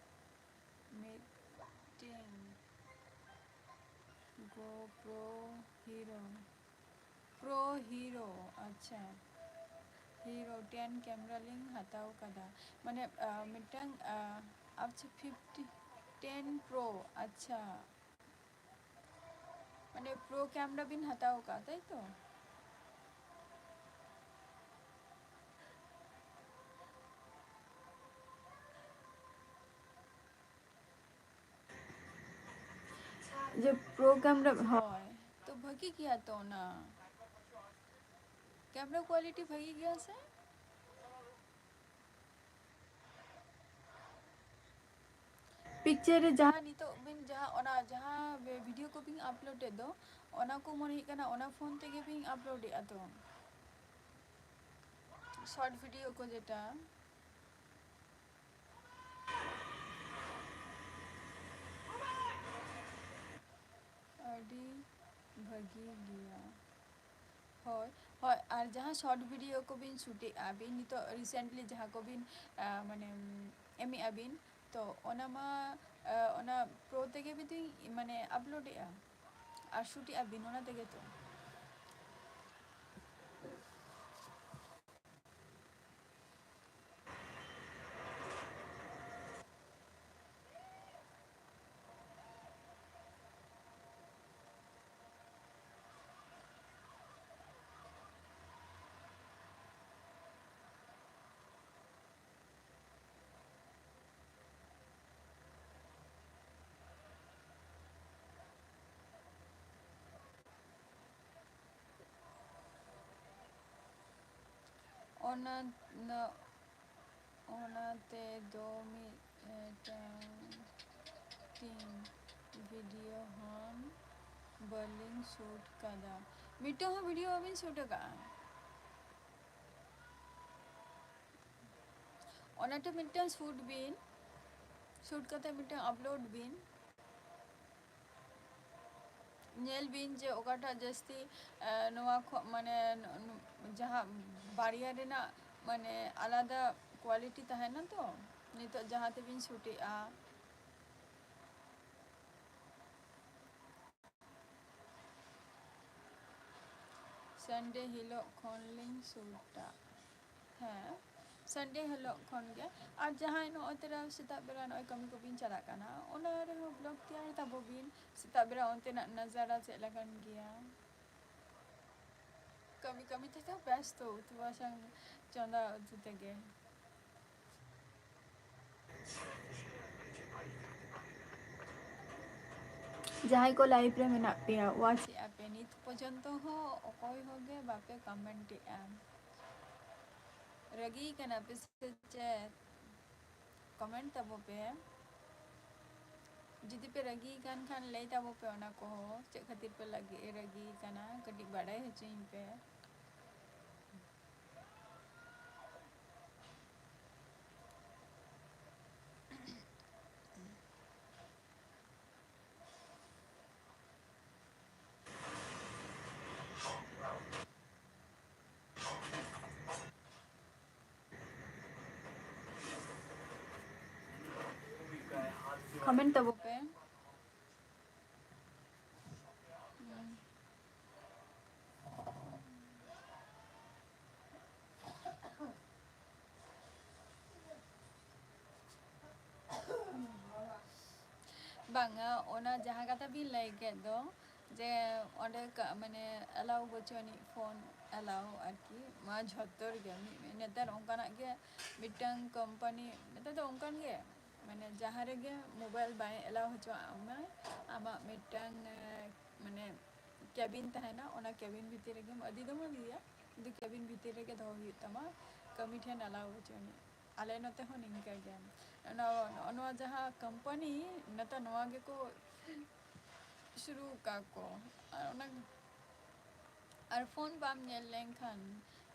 ᱢᱤᱫᱴᱮᱱ GoPro Hero, Pro Hero, ᱟᱪᱪᱷᱟ, Hero ten ᱠᱮᱢᱮᱨᱟ ᱞᱤᱧ ᱦᱟᱛᱟᱣ ᱠᱟᱫᱟ᱾ ᱢᱟᱱᱮ, ᱟ, ᱢᱤᱫᱴᱟᱝ, ᱟ, ᱟᱪᱪᱷᱟ, fifty, ten Pro, ᱟᱪᱪᱷᱟ᱾ ᱢᱟᱱᱮ, Pro ᱠᱮᱢᱮᱨᱟ ᱵᱤᱱ ᱦᱟᱛᱟᱣ ᱟᱠᱟᱫ, ᱛᱟᱭ ᱛᱚ? ᱡᱮ Pro ᱠᱮᱢᱮᱨᱟ, ᱦᱳᱭ, ᱛᱚ ᱵᱷᱟᱹᱜᱤ ᱜᱮᱭᱟ ᱛᱚ ᱚᱱᱟ᱾ ᱠᱮᱢᱮᱨᱟ quality ᱵᱷᱟᱹᱜᱤ ᱜᱮᱭᱟ ᱥᱮ? ᱯᱤᱠᱪᱟᱨ ᱨᱮ ᱡᱟᱦᱟᱸ ᱱᱤᱛᱚᱜ ᱵᱤᱱ, ᱡᱟᱦᱟᱸ, ᱚᱱᱟ ᱡᱟᱦᱟᱸ ᱵᱷᱤᱰᱤᱭᱳ ᱠᱚᱵᱤᱱ ᱟᱯᱞᱳᱰ ᱮᱫ ᱫᱚ, ᱚᱱᱟ ᱠᱚ ᱢᱚᱱᱮ ᱦᱩᱭᱩᱜ ᱠᱟᱱᱟ ᱚᱱᱟ ᱯᱷᱳᱱ ᱛᱮᱜᱮ ᱵᱤᱱ ᱟᱯᱞᱳᱰ ᱮᱫᱼᱟ ᱛᱚ, ᱥᱚᱨᱴ ᱵᱷᱤᱰᱤᱭᱳ ᱠᱚ ᱡᱮᱴᱟ᱾ ᱟᱹᱰᱤ ᱵᱷᱟᱹᱜᱤ ᱜᱮᱭᱟ᱾ ᱦᱳᱭ, ᱦᱳᱭ, ᱟᱨ ᱡᱟᱦᱟᱸ ᱥᱚᱨᱴ ᱵᱷᱤᱰᱤᱭᱳ ᱠᱚᱵᱤᱱ ᱥᱩᱴᱮᱜᱼᱟ ᱵᱤᱱ, ᱱᱤᱛᱚᱜ ᱨᱤᱥᱮᱱᱴᱞᱤ ᱡᱟᱦᱟᱸ ᱠᱚᱵᱤᱱ, ᱟ, ᱢᱟᱱᱮ, ᱮᱢᱮᱜᱼᱟ ᱵᱤᱱ, ᱛᱚ ᱚᱱᱟ ᱢᱟ, ᱟ, ᱚᱱᱟ ᱯᱨᱳ ᱛᱮᱜᱮ ᱵᱤᱱ, ᱢᱟᱱᱮ, ᱟᱯᱞᱳᱰᱮᱜᱼᱟ ᱟᱨ ᱥᱩᱴᱮᱜᱼᱟ ᱵᱤᱱ ᱚᱱᱟ ᱛᱮᱜᱮ ᱛᱚ᱾ ᱚᱱᱟ, ᱚᱱᱟ ᱛᱮᱫᱚ ᱢᱤᱫᱴᱟᱝ ᱴᱤᱢ ᱵᱷᱤᱰᱤᱭᱳ ᱦᱚᱸ ᱵᱟᱹᱞᱤᱧ ᱥᱩᱴ ᱠᱟᱫᱟ᱾ ᱢᱤᱫᱴᱟᱝ ᱦᱚᱸ ᱵᱷᱤᱰᱤᱭᱳ ᱵᱟᱵᱤᱱ ᱥᱩᱴ ᱟᱠᱟᱫᱼᱟ? ᱚᱱᱟᱴᱟᱜ ᱢᱤᱫᱴᱟᱝ ᱥᱩᱴ ᱵᱤᱱ, ᱥᱩᱴ ᱠᱟᱛᱮ ᱢᱤᱫᱴᱟᱝ ᱟᱯᱞᱳᱰ ᱵᱤᱱ᱾ ᱧᱮᱞ ᱵᱤᱱ ᱡᱮ ᱚᱠᱟᱴᱟᱜ ᱡᱟᱹᱥᱛᱤ, ᱮ, ᱱᱚᱣᱟ ᱠᱷᱚᱱ ᱢᱟᱱᱮ ᱱᱚ-, ᱱᱚ-, ᱡᱟᱦᱟᱸ ᱵᱟᱨᱭᱟ ᱨᱮᱱᱟᱜ ᱢᱟᱱᱮ ᱟᱞᱟᱫᱟ quality ᱛᱟᱦᱮᱱᱟ ᱛᱚ᱾ ᱱᱤᱛᱚᱜ ᱡᱟᱦᱟᱸ ᱛᱮᱵᱤᱱ ᱥᱩᱴᱮᱜᱼᱟ, Sunday ᱦᱤᱞᱳᱜ ᱠᱷᱚᱱ ᱞᱤᱧ ᱥᱩᱴᱟ᱾ ᱦᱮᱸ, Sunday ᱦᱤᱞᱳᱜ ᱠᱷᱚᱱ ᱜᱮ᱾ ᱟᱨ ᱡᱟᱦᱟᱸᱭ ᱱᱚᱜᱼᱚᱭ ᱛᱚᱨᱟ ᱥᱮᱛᱟᱜ ᱵᱮᱲᱟ ᱱᱚᱜᱼᱚᱭ ᱠᱟᱹᱢᱤ ᱠᱚᱵᱤᱱ ᱪᱟᱞᱟᱜ ᱠᱟᱱᱟ, ᱚᱱᱟ ᱨᱮᱦᱚᱸ vlog ᱛᱮᱭᱟᱨ ᱛᱟᱵᱚ ᱵᱤᱱ᱾ ᱥᱮᱛᱟᱜ ᱵᱮᱲᱟ ᱚᱱᱛᱮᱱᱟᱜ ᱱᱟᱡᱟᱨᱟ ᱪᱮᱫ ᱞᱮᱠᱟᱱ ᱜᱮᱭᱟ? ᱠᱟᱹᱢᱤ ᱠᱟᱹᱢᱤ ᱛᱮᱫᱚ ᱵᱮᱥᱛᱚ, ᱩᱛᱩ ᱵᱟᱥᱟᱝ ᱪᱚᱸᱫᱟ ᱩᱛᱩ ᱛᱮᱜᱮ᱾ ᱡᱟᱦᱟᱸᱭ ᱠᱚ live ᱨᱮ ᱢᱮᱱᱟᱜ ᱯᱮᱭᱟ, watch ᱮᱫᱼᱟ ᱯᱮ, ᱱᱤᱛ ᱯᱚᱨᱡᱚᱱᱛᱚ ᱦᱚᱸ ᱚᱠᱚᱭ ᱦᱚᱸ ᱜᱮ ᱵᱟᱯᱮ comment ᱮᱫᱼᱟ᱾ ᱨᱟᱹᱜᱤ ᱠᱟᱱᱟ ᱯᱮ ᱥᱮ ᱪᱮᱫ? Comment ᱛᱟᱵᱚ ᱯᱮ᱾ ᱡᱩᱫᱤ ᱯᱮ ᱨᱟᱹᱜᱤ ᱠᱟᱱ ᱠᱷᱟᱱ ᱞᱟᱹᱭ ᱛᱟᱵᱚ ᱯᱮ ᱚᱱᱟ ᱠᱚᱦᱚᱸ, ᱪᱮᱫ ᱠᱷᱟᱹᱛᱤᱨ ᱯᱮ ᱞᱟᱹᱜᱤᱫ ᱨᱟᱹᱜᱤ ᱠᱟᱱᱟ, ᱠᱟᱹᱴᱤᱡ ᱵᱟᱰᱟᱭ ᱦᱚᱪᱚᱧ ᱯᱮ᱾ Comment ᱛᱟᱵᱚ ᱯᱮ᱾ ᱵᱟᱝᱟ, ᱚᱱᱟ ᱡᱟᱦᱟᱸ ᱠᱟᱛᱷᱟ ᱵᱤᱱ ᱞᱟᱹᱭ ᱠᱮᱫ ᱫᱚ, ᱡᱮ ᱚᱸᱰᱮ ᱠᱟ-, ᱢᱟᱱᱮ allow ᱵᱟᱹᱪᱩᱜ ᱟᱹᱱᱤᱡ phone allow ᱟᱨᱠᱤ, ᱢᱟ ᱡᱷᱚᱛᱚ ᱨᱮᱜᱮ ᱢᱤᱫ, ᱢᱤᱫ, ᱱᱮᱛᱟᱨ ᱚᱱᱠᱟᱱᱟᱜ ᱜᱮ ᱢᱤᱫᱴᱟᱝ company, ᱱᱮᱛᱟᱨ ᱫᱚ ᱚᱱᱠᱟᱱ ᱜᱮ, ᱢᱟᱱᱮ ᱡᱟᱦᱟᱸ ᱨᱮᱜᱮ mobile ᱵᱟᱭ allow ᱦᱚᱪᱚᱣᱟᱜ ᱢᱟᱭ, ᱟᱢᱟᱜ ᱢᱤᱫᱴᱟᱝ, ᱮ, ᱢᱟᱱᱮ cabin ᱛᱟᱦᱮᱱᱟ, ᱚᱱᱟ cabin ᱵᱷᱤᱛᱤᱨ ᱨᱮᱜᱮᱢ ᱟᱹᱫᱤ ᱫᱚᱢ ᱟᱹᱫᱤᱭᱟ, ᱠᱤᱱᱛᱩ cabin ᱵᱷᱤᱛᱤᱨ ᱨᱮᱜᱮ ᱫᱚᱦᱚ ᱦᱩᱭᱩᱜ ᱛᱟᱢᱟ, ᱠᱟᱹᱢᱤ ᱴᱷᱮᱱ allow ᱦᱚᱪᱚ ᱟᱹᱱᱤᱡ᱾ ᱟᱞᱮ ᱱᱚᱛᱮ ᱦᱚᱸ ᱱᱤᱝᱠᱟᱹ ᱜᱮ᱾ ᱱᱚᱜᱼᱚ ᱱᱚᱣᱟ ᱡᱟᱦᱟᱸ company, ᱱᱮᱛᱟᱨ ᱱᱚᱣᱟ ᱜᱮᱠᱚ ᱥᱩᱨᱩ ᱟᱠᱟᱫ ᱠᱚ᱾ ᱟᱨ ᱚᱱᱟ, ᱟᱨ phone ᱵᱟᱢ ᱧᱮᱞ ᱞᱮᱱᱠᱷᱟᱱ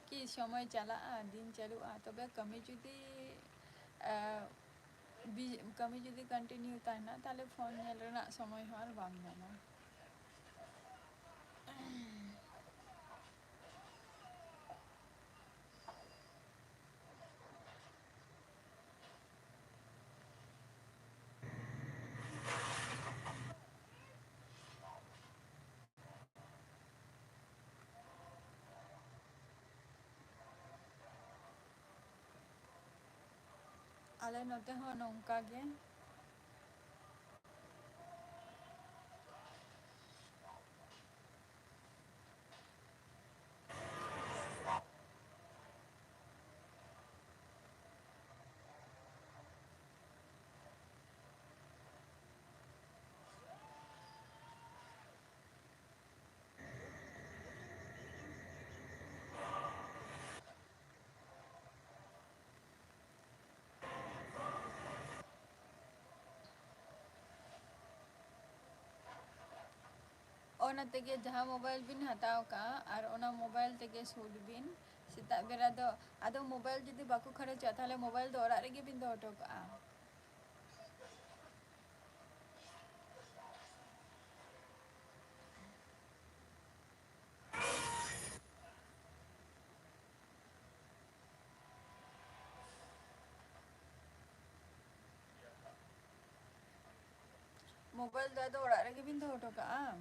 ᱠᱤ ᱥᱚᱢᱚᱭ ᱪᱟᱞᱟᱜᱼᱟ, ᱫᱤᱱ ᱪᱟᱹᱞᱩᱜᱼᱟ? ᱛᱚᱵᱮ ᱠᱟᱹᱢᱤ ᱡᱩᱫᱤ, ᱮ, ᱵᱤ-, ᱠᱟᱹᱢᱤ ᱡᱩᱫᱤ continue ᱛᱟᱦᱮᱱᱟ, ᱛᱟᱦᱞᱮ phone ᱧᱮᱞ ᱨᱮᱱᱟᱜ ᱥᱚᱢᱚᱭ ᱦᱚᱸ ᱟᱨ ᱵᱟᱢ ᱧᱟᱢᱟ᱾ ᱟᱞᱮ ᱱᱚᱛᱮ ᱦᱚᱸ ᱱᱚᱝᱠᱟ ᱜᱮ᱾ ᱚᱱᱟ ᱛᱮᱜᱮ ᱡᱟᱦᱟᱸ mobile ᱵᱤᱱ ᱦᱟᱛᱟᱣ ᱠᱟᱜᱼᱟ, ᱟᱨ ᱚᱱᱟ mobile ᱛᱮᱜᱮ ᱥᱩᱴ ᱵᱤᱱ ᱥᱮᱛᱟᱜ ᱵᱮᱲᱟ ᱫᱚ᱾ ᱟᱫᱚ mobile ᱡᱩᱫᱤ ᱵᱟᱠᱚ ᱠᱷᱟᱨᱚᱪᱚᱜᱼᱟ, ᱛᱟᱦᱚᱞᱮ mobile ᱫᱚ ᱚᱲᱟᱜ ᱨᱮᱜᱮ ᱵᱤᱱ ᱫᱚᱦᱚ ᱦᱚᱴᱚ ᱠᱟᱜᱼᱟ᱾ Mobile ᱫᱚ ᱟᱫᱚ ᱚᱲᱟᱜ ᱨᱮᱜᱮ ᱵᱤᱱ ᱫᱚᱦᱚ ᱦᱚᱴᱚ ᱠᱟᱜᱼᱟ?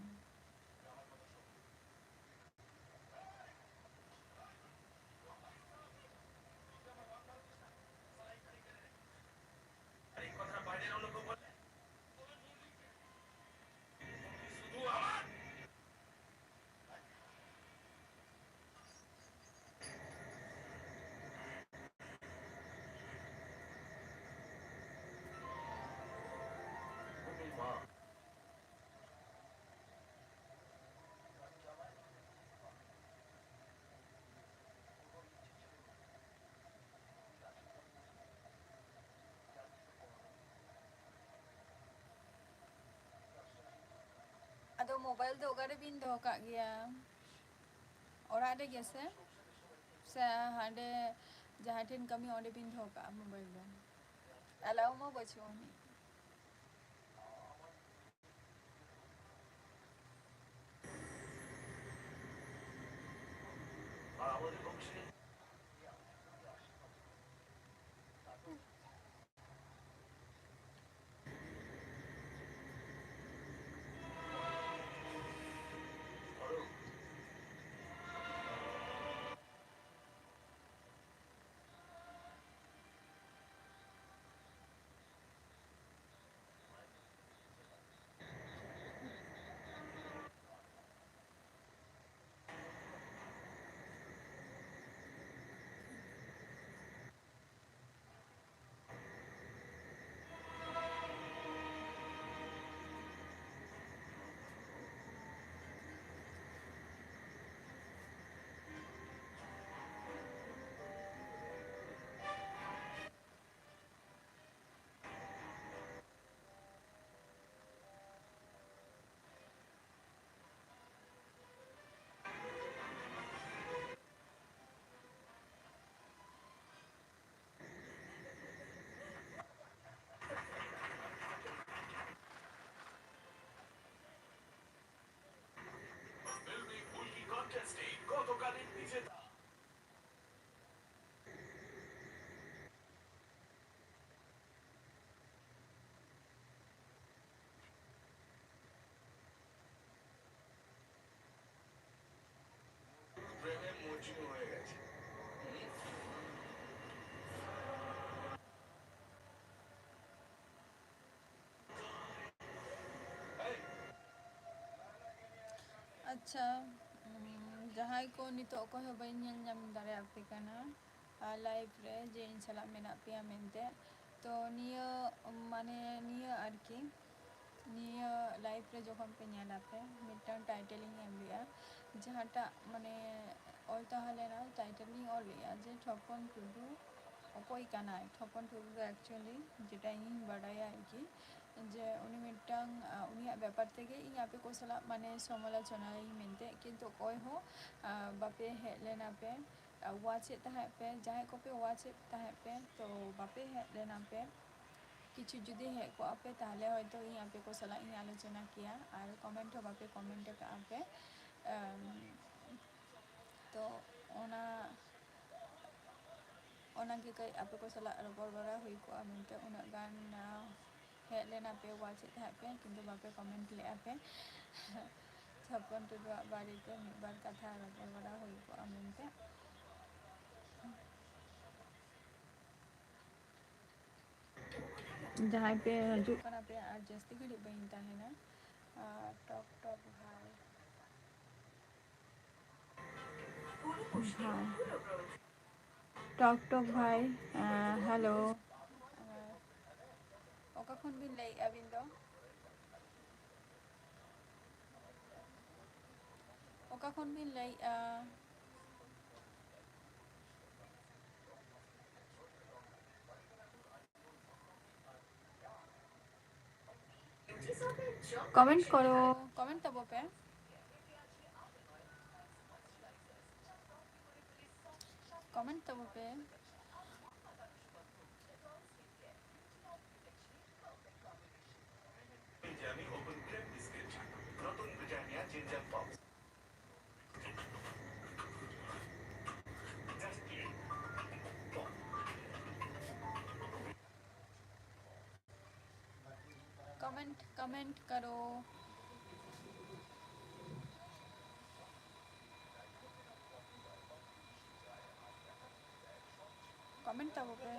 ᱟᱫᱚ mobile ᱫᱚ ᱚᱠᱟᱨᱮ ᱵᱤᱱ ᱫᱚᱦᱚ ᱠᱟᱜ ᱜᱮᱭᱟ? ᱚᱲᱟᱜ ᱨᱮᱜᱮ ᱥᱮ, ᱥᱮ ᱦᱟᱸᱰᱮ ᱡᱟᱦᱟᱸ ᱴᱷᱮᱱ ᱠᱟᱹᱢᱤ, ᱚᱸᱰᱮ ᱵᱤᱱ ᱫᱚᱦᱚ ᱠᱟᱜᱼᱟ mobile ᱫᱚ? ᱟᱞᱟᱣ ᱢᱟ ᱵᱟᱹᱪᱩᱜ ᱟᱹᱱᱤᱡ᱾ ᱟᱪᱪᱷᱟ, ᱩᱢ, ᱡᱟᱦᱟᱸᱭ ᱠᱚ ᱱᱤᱛᱚᱜ ᱚᱠᱚᱭ ᱦᱚᱸ ᱵᱟᱹᱧ ᱧᱮᱞ ᱧᱟᱢ ᱫᱟᱲᱮᱭᱟᱯᱮ ᱠᱟᱱᱟ, ᱟᱨ live ᱨᱮ ᱡᱮ ᱤᱧ ᱥᱟᱞᱟᱜ ᱢᱮᱱᱟᱜ ᱯᱮᱭᱟ ᱢᱮᱱᱛᱮ, ᱛᱚ ᱱᱤᱭᱟᱹ, ᱢᱟᱱᱮ ᱱᱤᱭᱟᱹ ᱟᱨᱠᱤ, ᱱᱤᱭᱟᱹ live ᱨᱮ ᱡᱚᱠᱷᱚᱱ ᱯᱮ ᱧᱮᱞ ᱟᱯᱮ, ᱢᱤᱫᱴᱟᱝ title ᱤᱧ ᱮᱢ ᱞᱮᱜᱼᱟ, ᱡᱟᱦᱟᱸᱴᱟᱜ ᱢᱟᱱᱮ ᱚᱞ ᱛᱟᱦᱮᱸ ᱞᱮᱱᱟ, title ᱤᱧ ᱚᱞ ᱞᱮᱜᱼᱟ ᱡᱮ ᱴᱷᱚᱯᱚᱱ ᱴᱩᱰᱩ ᱚᱠᱚᱭ ᱠᱟᱱᱟᱭ᱾ ᱴᱷᱚᱯᱚᱱ ᱴᱩᱰᱩ ᱫᱚ actually ᱡᱮᱴᱟ ᱤᱧᱤᱧ ᱵᱟᱰᱟᱭᱟ ᱟᱨᱠᱤ, ᱡᱮ ᱩᱱᱤ ᱢᱤᱫᱴᱟᱝ, ᱟ, ᱩᱱᱤᱭᱟᱜ ᱵᱮᱯᱟᱨ ᱛᱮᱜᱮ ᱤᱧ ᱟᱯᱮ ᱠᱚ ᱥᱟᱞᱟᱜ ᱢᱟᱱᱮ ᱥᱚᱢᱟᱞᱳᱪᱚᱱᱟᱭᱟᱹᱧ ᱢᱮᱱᱛᱮ, ᱠᱤᱱᱛᱩ ᱚᱠᱚᱭ ᱦᱚᱸ, ᱟ, ᱵᱟᱯᱮ ᱦᱮᱡ ᱞᱮᱱᱟ ᱯᱮ᱾ ᱟ, watch ᱮᱫ ᱛᱟᱦᱮᱸᱫ ᱯᱮ, ᱡᱟᱦᱟᱸᱭ ᱠᱚᱯᱮ watch ᱮᱫ ᱛᱟᱦᱮᱸᱫ ᱯᱮ, ᱛᱚ ᱵᱟᱯᱮ ᱦᱮᱡ ᱞᱮᱱᱟ ᱯᱮ᱾ ᱠᱤᱪᱷᱩ ᱡᱩᱫᱤ ᱦᱮᱡ ᱠᱚᱜᱼᱟ ᱯᱮ, ᱛᱟᱦᱞᱮ ᱦᱚᱭᱛᱳ ᱤᱧ ᱟᱯᱮ ᱠᱚ ᱥᱟᱞᱟᱜ ᱤᱧ ᱟᱞᱳᱪᱚᱱᱟ ᱠᱮᱭᱟ᱾ ᱟᱨ comment ᱦᱚᱸ ᱵᱟᱯᱮ comment ᱟᱠᱟᱫᱼᱟ ᱯᱮ᱾ ᱟᱢ, ᱛᱚ ᱚᱱᱟ, ᱚᱱᱟᱜᱮ ᱠᱟᱹᱡ ᱟᱯᱮ ᱠᱚ ᱥᱟᱞᱟᱜ ᱨᱚᱯᱚᱲ ᱵᱟᱲᱟ ᱦᱩᱭ ᱠᱚᱜᱼᱟ ᱢᱮᱱᱛᱮ᱾ ᱩᱱᱟᱹᱜ ᱜᱟᱱ, ᱟ, ᱦᱮᱡ ᱞᱮᱱᱟ ᱯᱮ, watch ᱮᱫ ᱛᱟᱦᱮᱸᱫ ᱯᱮ, ᱠᱤᱱᱛᱩ ᱵᱟᱯᱮ comment ᱞᱮᱫᱼᱟ ᱯᱮ᱾ ᱪᱷᱚᱯᱚᱱ ᱴᱩᱰᱩᱣᱟᱜ ᱵᱟᱨᱮᱛᱮ ᱢᱤᱫ ᱵᱟᱨ ᱠᱟᱛᱷᱟ ᱨᱚᱯᱚᱲ ᱵᱟᱲᱟ ᱦᱩᱭ ᱠᱚᱜᱼᱟ ᱢᱮᱱᱛᱮ᱾ ᱡᱟᱦᱟᱸᱭ ᱯᱮ ᱦᱤᱡᱩᱜ ᱠᱟᱱᱟ ᱯᱮ, ᱟᱨ ᱡᱟᱹᱥᱛᱤ ᱜᱷᱟᱹᱲᱤᱡ ᱵᱟᱹᱧ ᱛᱟᱦᱮᱱᱟ᱾ ᱟᱨ ᱴᱚᱠ ᱴᱚᱠ ᱵᱷᱟᱭ, ᱵᱷᱟᱭ, ᱴᱚᱠ ᱴᱚᱠ ᱵᱷᱟᱭ, ᱟᱸ, hello᱾ ᱟᱸ, ᱚᱠᱟ ᱠᱷᱚᱱ ᱵᱤᱱ ᱞᱟᱹᱭᱮᱫᱼᱟ ᱟᱹᱵᱤᱱ ᱫᱚ? ᱚᱠᱟ ᱠᱷᱚᱱ ᱵᱤᱱ ᱞᱟᱹᱭᱮᱫᱼᱟ? Comment ᱠᱚᱨᱚ, comment ᱛᱟᱵᱚ ᱯᱮ, comment ᱛᱟᱵᱚ ᱯᱮ᱾ Comment, comment करो। Comment ᱛᱟᱵᱚ ᱯᱮ᱾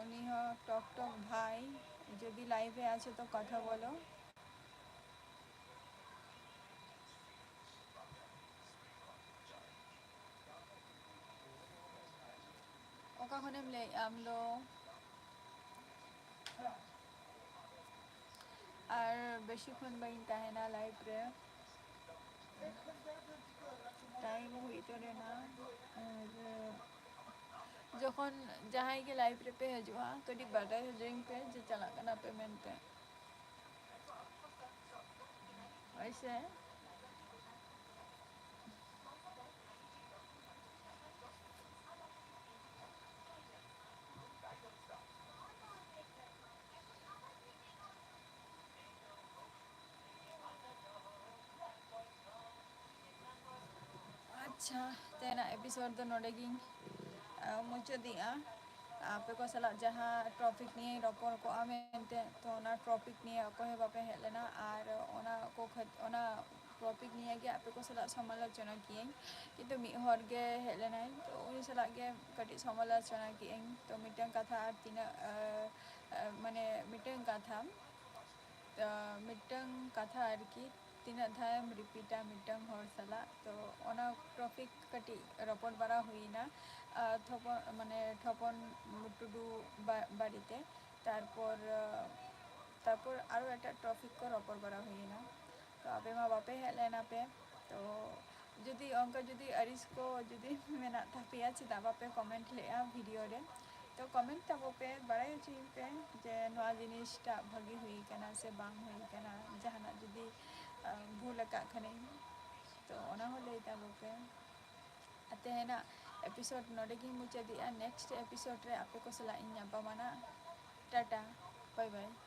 ᱩᱱᱤ ᱦᱚᱸ ᱴᱚᱠ ᱴᱚᱠ ᱵᱷᱟᱭ, ᱡᱩᱫᱤ live ᱨᱮ ᱟᱪᱷᱮ ᱛᱚ ᱠᱟᱛᱷᱟ ᱵᱚᱞᱚ᱾ ᱚᱠᱟ ᱠᱷᱚᱱᱮᱢ ᱞᱟᱹᱭᱮᱫᱼᱟ ᱟᱢ ᱫᱚ? ᱟᱨ ᱵᱮᱥᱤ ᱠᱷᱚᱱ ᱵᱟᱹᱧ ᱛᱟᱦᱮᱱᱟ live ᱨᱮ, time ᱦᱩᱭ ᱩᱛᱟᱹᱨᱮᱱᱟ᱾ ᱟᱨ ᱡᱚᱠᱷᱚᱱ ᱡᱟᱦᱟᱸᱭ ᱜᱮ live ᱨᱮᱯᱮ ᱦᱤᱡᱩᱜᱼᱟ, ᱠᱟᱹᱴᱤᱡ ᱵᱟᱰᱟᱭ ᱦᱚᱪᱚᱧ ᱯᱮ ᱡᱮ ᱪᱟᱞᱟᱜ ᱠᱟᱱᱟ ᱯᱮ ᱢᱮᱱᱛᱮ᱾ ᱦᱳᱭ ᱥᱮ? ᱟᱪᱪᱷᱟ, ᱛᱮᱦᱮᱧᱟᱜ episode ᱫᱚ ᱱᱚᱰᱮ ᱜᱤᱧ, ᱟ, ᱢᱩᱪᱟᱹᱫᱮᱜᱼᱟ᱾ ᱟᱯᱮ ᱠᱚ ᱥᱟᱞᱟᱜ ᱡᱟᱦᱟᱸ topic ᱱᱤᱭᱮ ᱨᱚᱯᱚᱲ ᱠᱚᱜᱼᱟ ᱢᱮᱱᱛᱮ, ᱛᱚ ᱚᱱᱟ topic ᱱᱤᱭᱮ ᱚᱠᱚᱭ ᱦᱚᱸ ᱵᱟᱯᱮ ᱦᱮᱡ ᱞᱮᱱᱟ᱾ ᱟᱨ ᱚᱱᱟ ᱠᱚ ᱠᱷᱟᱹᱛ-, ᱚᱱᱟ topic ᱱᱤᱭᱮ ᱜᱮ ᱟᱯᱮ ᱠᱚ ᱥᱟᱞᱟᱜ ᱥᱚᱢᱟᱞᱳᱪᱚᱱᱟ ᱠᱤᱭᱟᱹᱧ, ᱠᱤᱱᱛᱩ ᱢᱤᱫ ᱦᱚᱲ ᱜᱮ ᱦᱮᱡ ᱞᱮᱱᱟᱭ, ᱛᱚ ᱩᱱᱤ ᱥᱟᱞᱟᱜ ᱜᱮ ᱠᱟᱹᱴᱤᱡ ᱥᱚᱢᱟᱞᱳᱪᱚᱱᱟ ᱠᱮᱜᱼᱟᱹᱧ᱾ ᱛᱚ ᱢᱤᱫᱴᱟᱝ ᱠᱟᱛᱷᱟ ᱟᱨ ᱛᱤᱱᱟᱹᱜ, ᱟ, ᱟ, ᱢᱟᱱᱮ ᱢᱤᱫᱴᱟᱝ ᱠᱟᱛᱷᱟ, ᱛᱚ ᱢᱤᱫᱴᱟᱝ ᱠᱟᱛᱷᱟ ᱟᱨᱠᱤ ᱛᱤᱱᱟᱹᱜ ᱫᱷᱟᱣᱮᱢ repeat-ᱟ ᱢᱤᱫᱴᱟᱝ ᱦᱚᱲ ᱥᱟᱞᱟᱜ, ᱛᱚ ᱚᱱᱟ topic ᱠᱟᱹᱴᱤᱡ ᱨᱚᱯᱚᱲ ᱵᱟᱲᱟ ᱦᱩᱭᱱᱟ᱾ ᱟ, ᱛᱷᱚᱯᱚᱱ, ᱢᱟᱱᱮ ᱴᱷᱚᱯᱚᱱ ᱴᱩᱰᱩ ᱵᱟ-, ᱵᱟᱨᱮᱛᱮ᱾ ᱛᱟᱨᱯᱚᱨ, ᱟ, ᱛᱟᱨᱯᱚᱨ ᱟᱨᱚ ᱮᱴᱟᱜ topic ᱠᱚ ᱨᱚᱯᱚᱲ ᱵᱟᱲᱟ ᱦᱩᱭᱱᱟ᱾ ᱛᱚ ᱟᱯᱮ ᱢᱟ ᱵᱟᱯᱮ ᱦᱮᱡ ᱞᱮᱱᱟ ᱯᱮ, ᱛᱚ ᱡᱩᱫᱤ ᱚᱱᱠᱟ ᱡᱩᱫᱤ ᱟᱹᱲᱤᱥ ᱠᱚ ᱡᱩᱫᱤ ᱢᱮᱱᱟᱜ ᱛᱟᱯᱮᱭᱟ, ᱪᱮᱫᱟᱜ ᱵᱟᱯᱮ comment ᱞᱮᱜᱼᱟ video ᱨᱮ? ᱛᱚ comment ᱛᱟᱵᱚ ᱯᱮ, ᱵᱟᱲᱟᱭ ᱦᱚᱪᱚᱧ ᱯᱮ ᱡᱮ ᱱᱚᱣᱟ ᱡᱤᱱᱤᱥᱴᱟᱜ ᱵᱷᱟᱹᱜᱤ ᱦᱩᱭ ᱠᱟᱱᱟ ᱥᱮ ᱵᱟᱝ ᱦᱩᱭ ᱠᱟᱱᱟ, ᱡᱟᱦᱟᱱᱟᱜ ᱡᱩᱫᱤ, ᱟ, ᱵᱷᱩᱞ ᱟᱠᱟᱫ ᱠᱷᱟᱱᱤᱧ, ᱛᱚ ᱚᱱᱟ ᱦᱚᱸ ᱞᱟᱹᱭ ᱛᱟᱵᱚ ᱯᱮ᱾ ᱟᱨ ᱛᱮᱦᱮᱧᱟᱜ episode ᱱᱚᱰᱮ ᱜᱤᱧ ᱢᱩᱪᱟᱹᱫᱮᱜᱼᱟ᱾ Next episode ᱨᱮ ᱟᱯᱮ ᱠᱚ ᱥᱟᱞᱟᱜ ᱤᱧ ᱧᱟᱯᱟᱢᱟ ᱱᱟᱜ᱾ Tata, bye bye᱾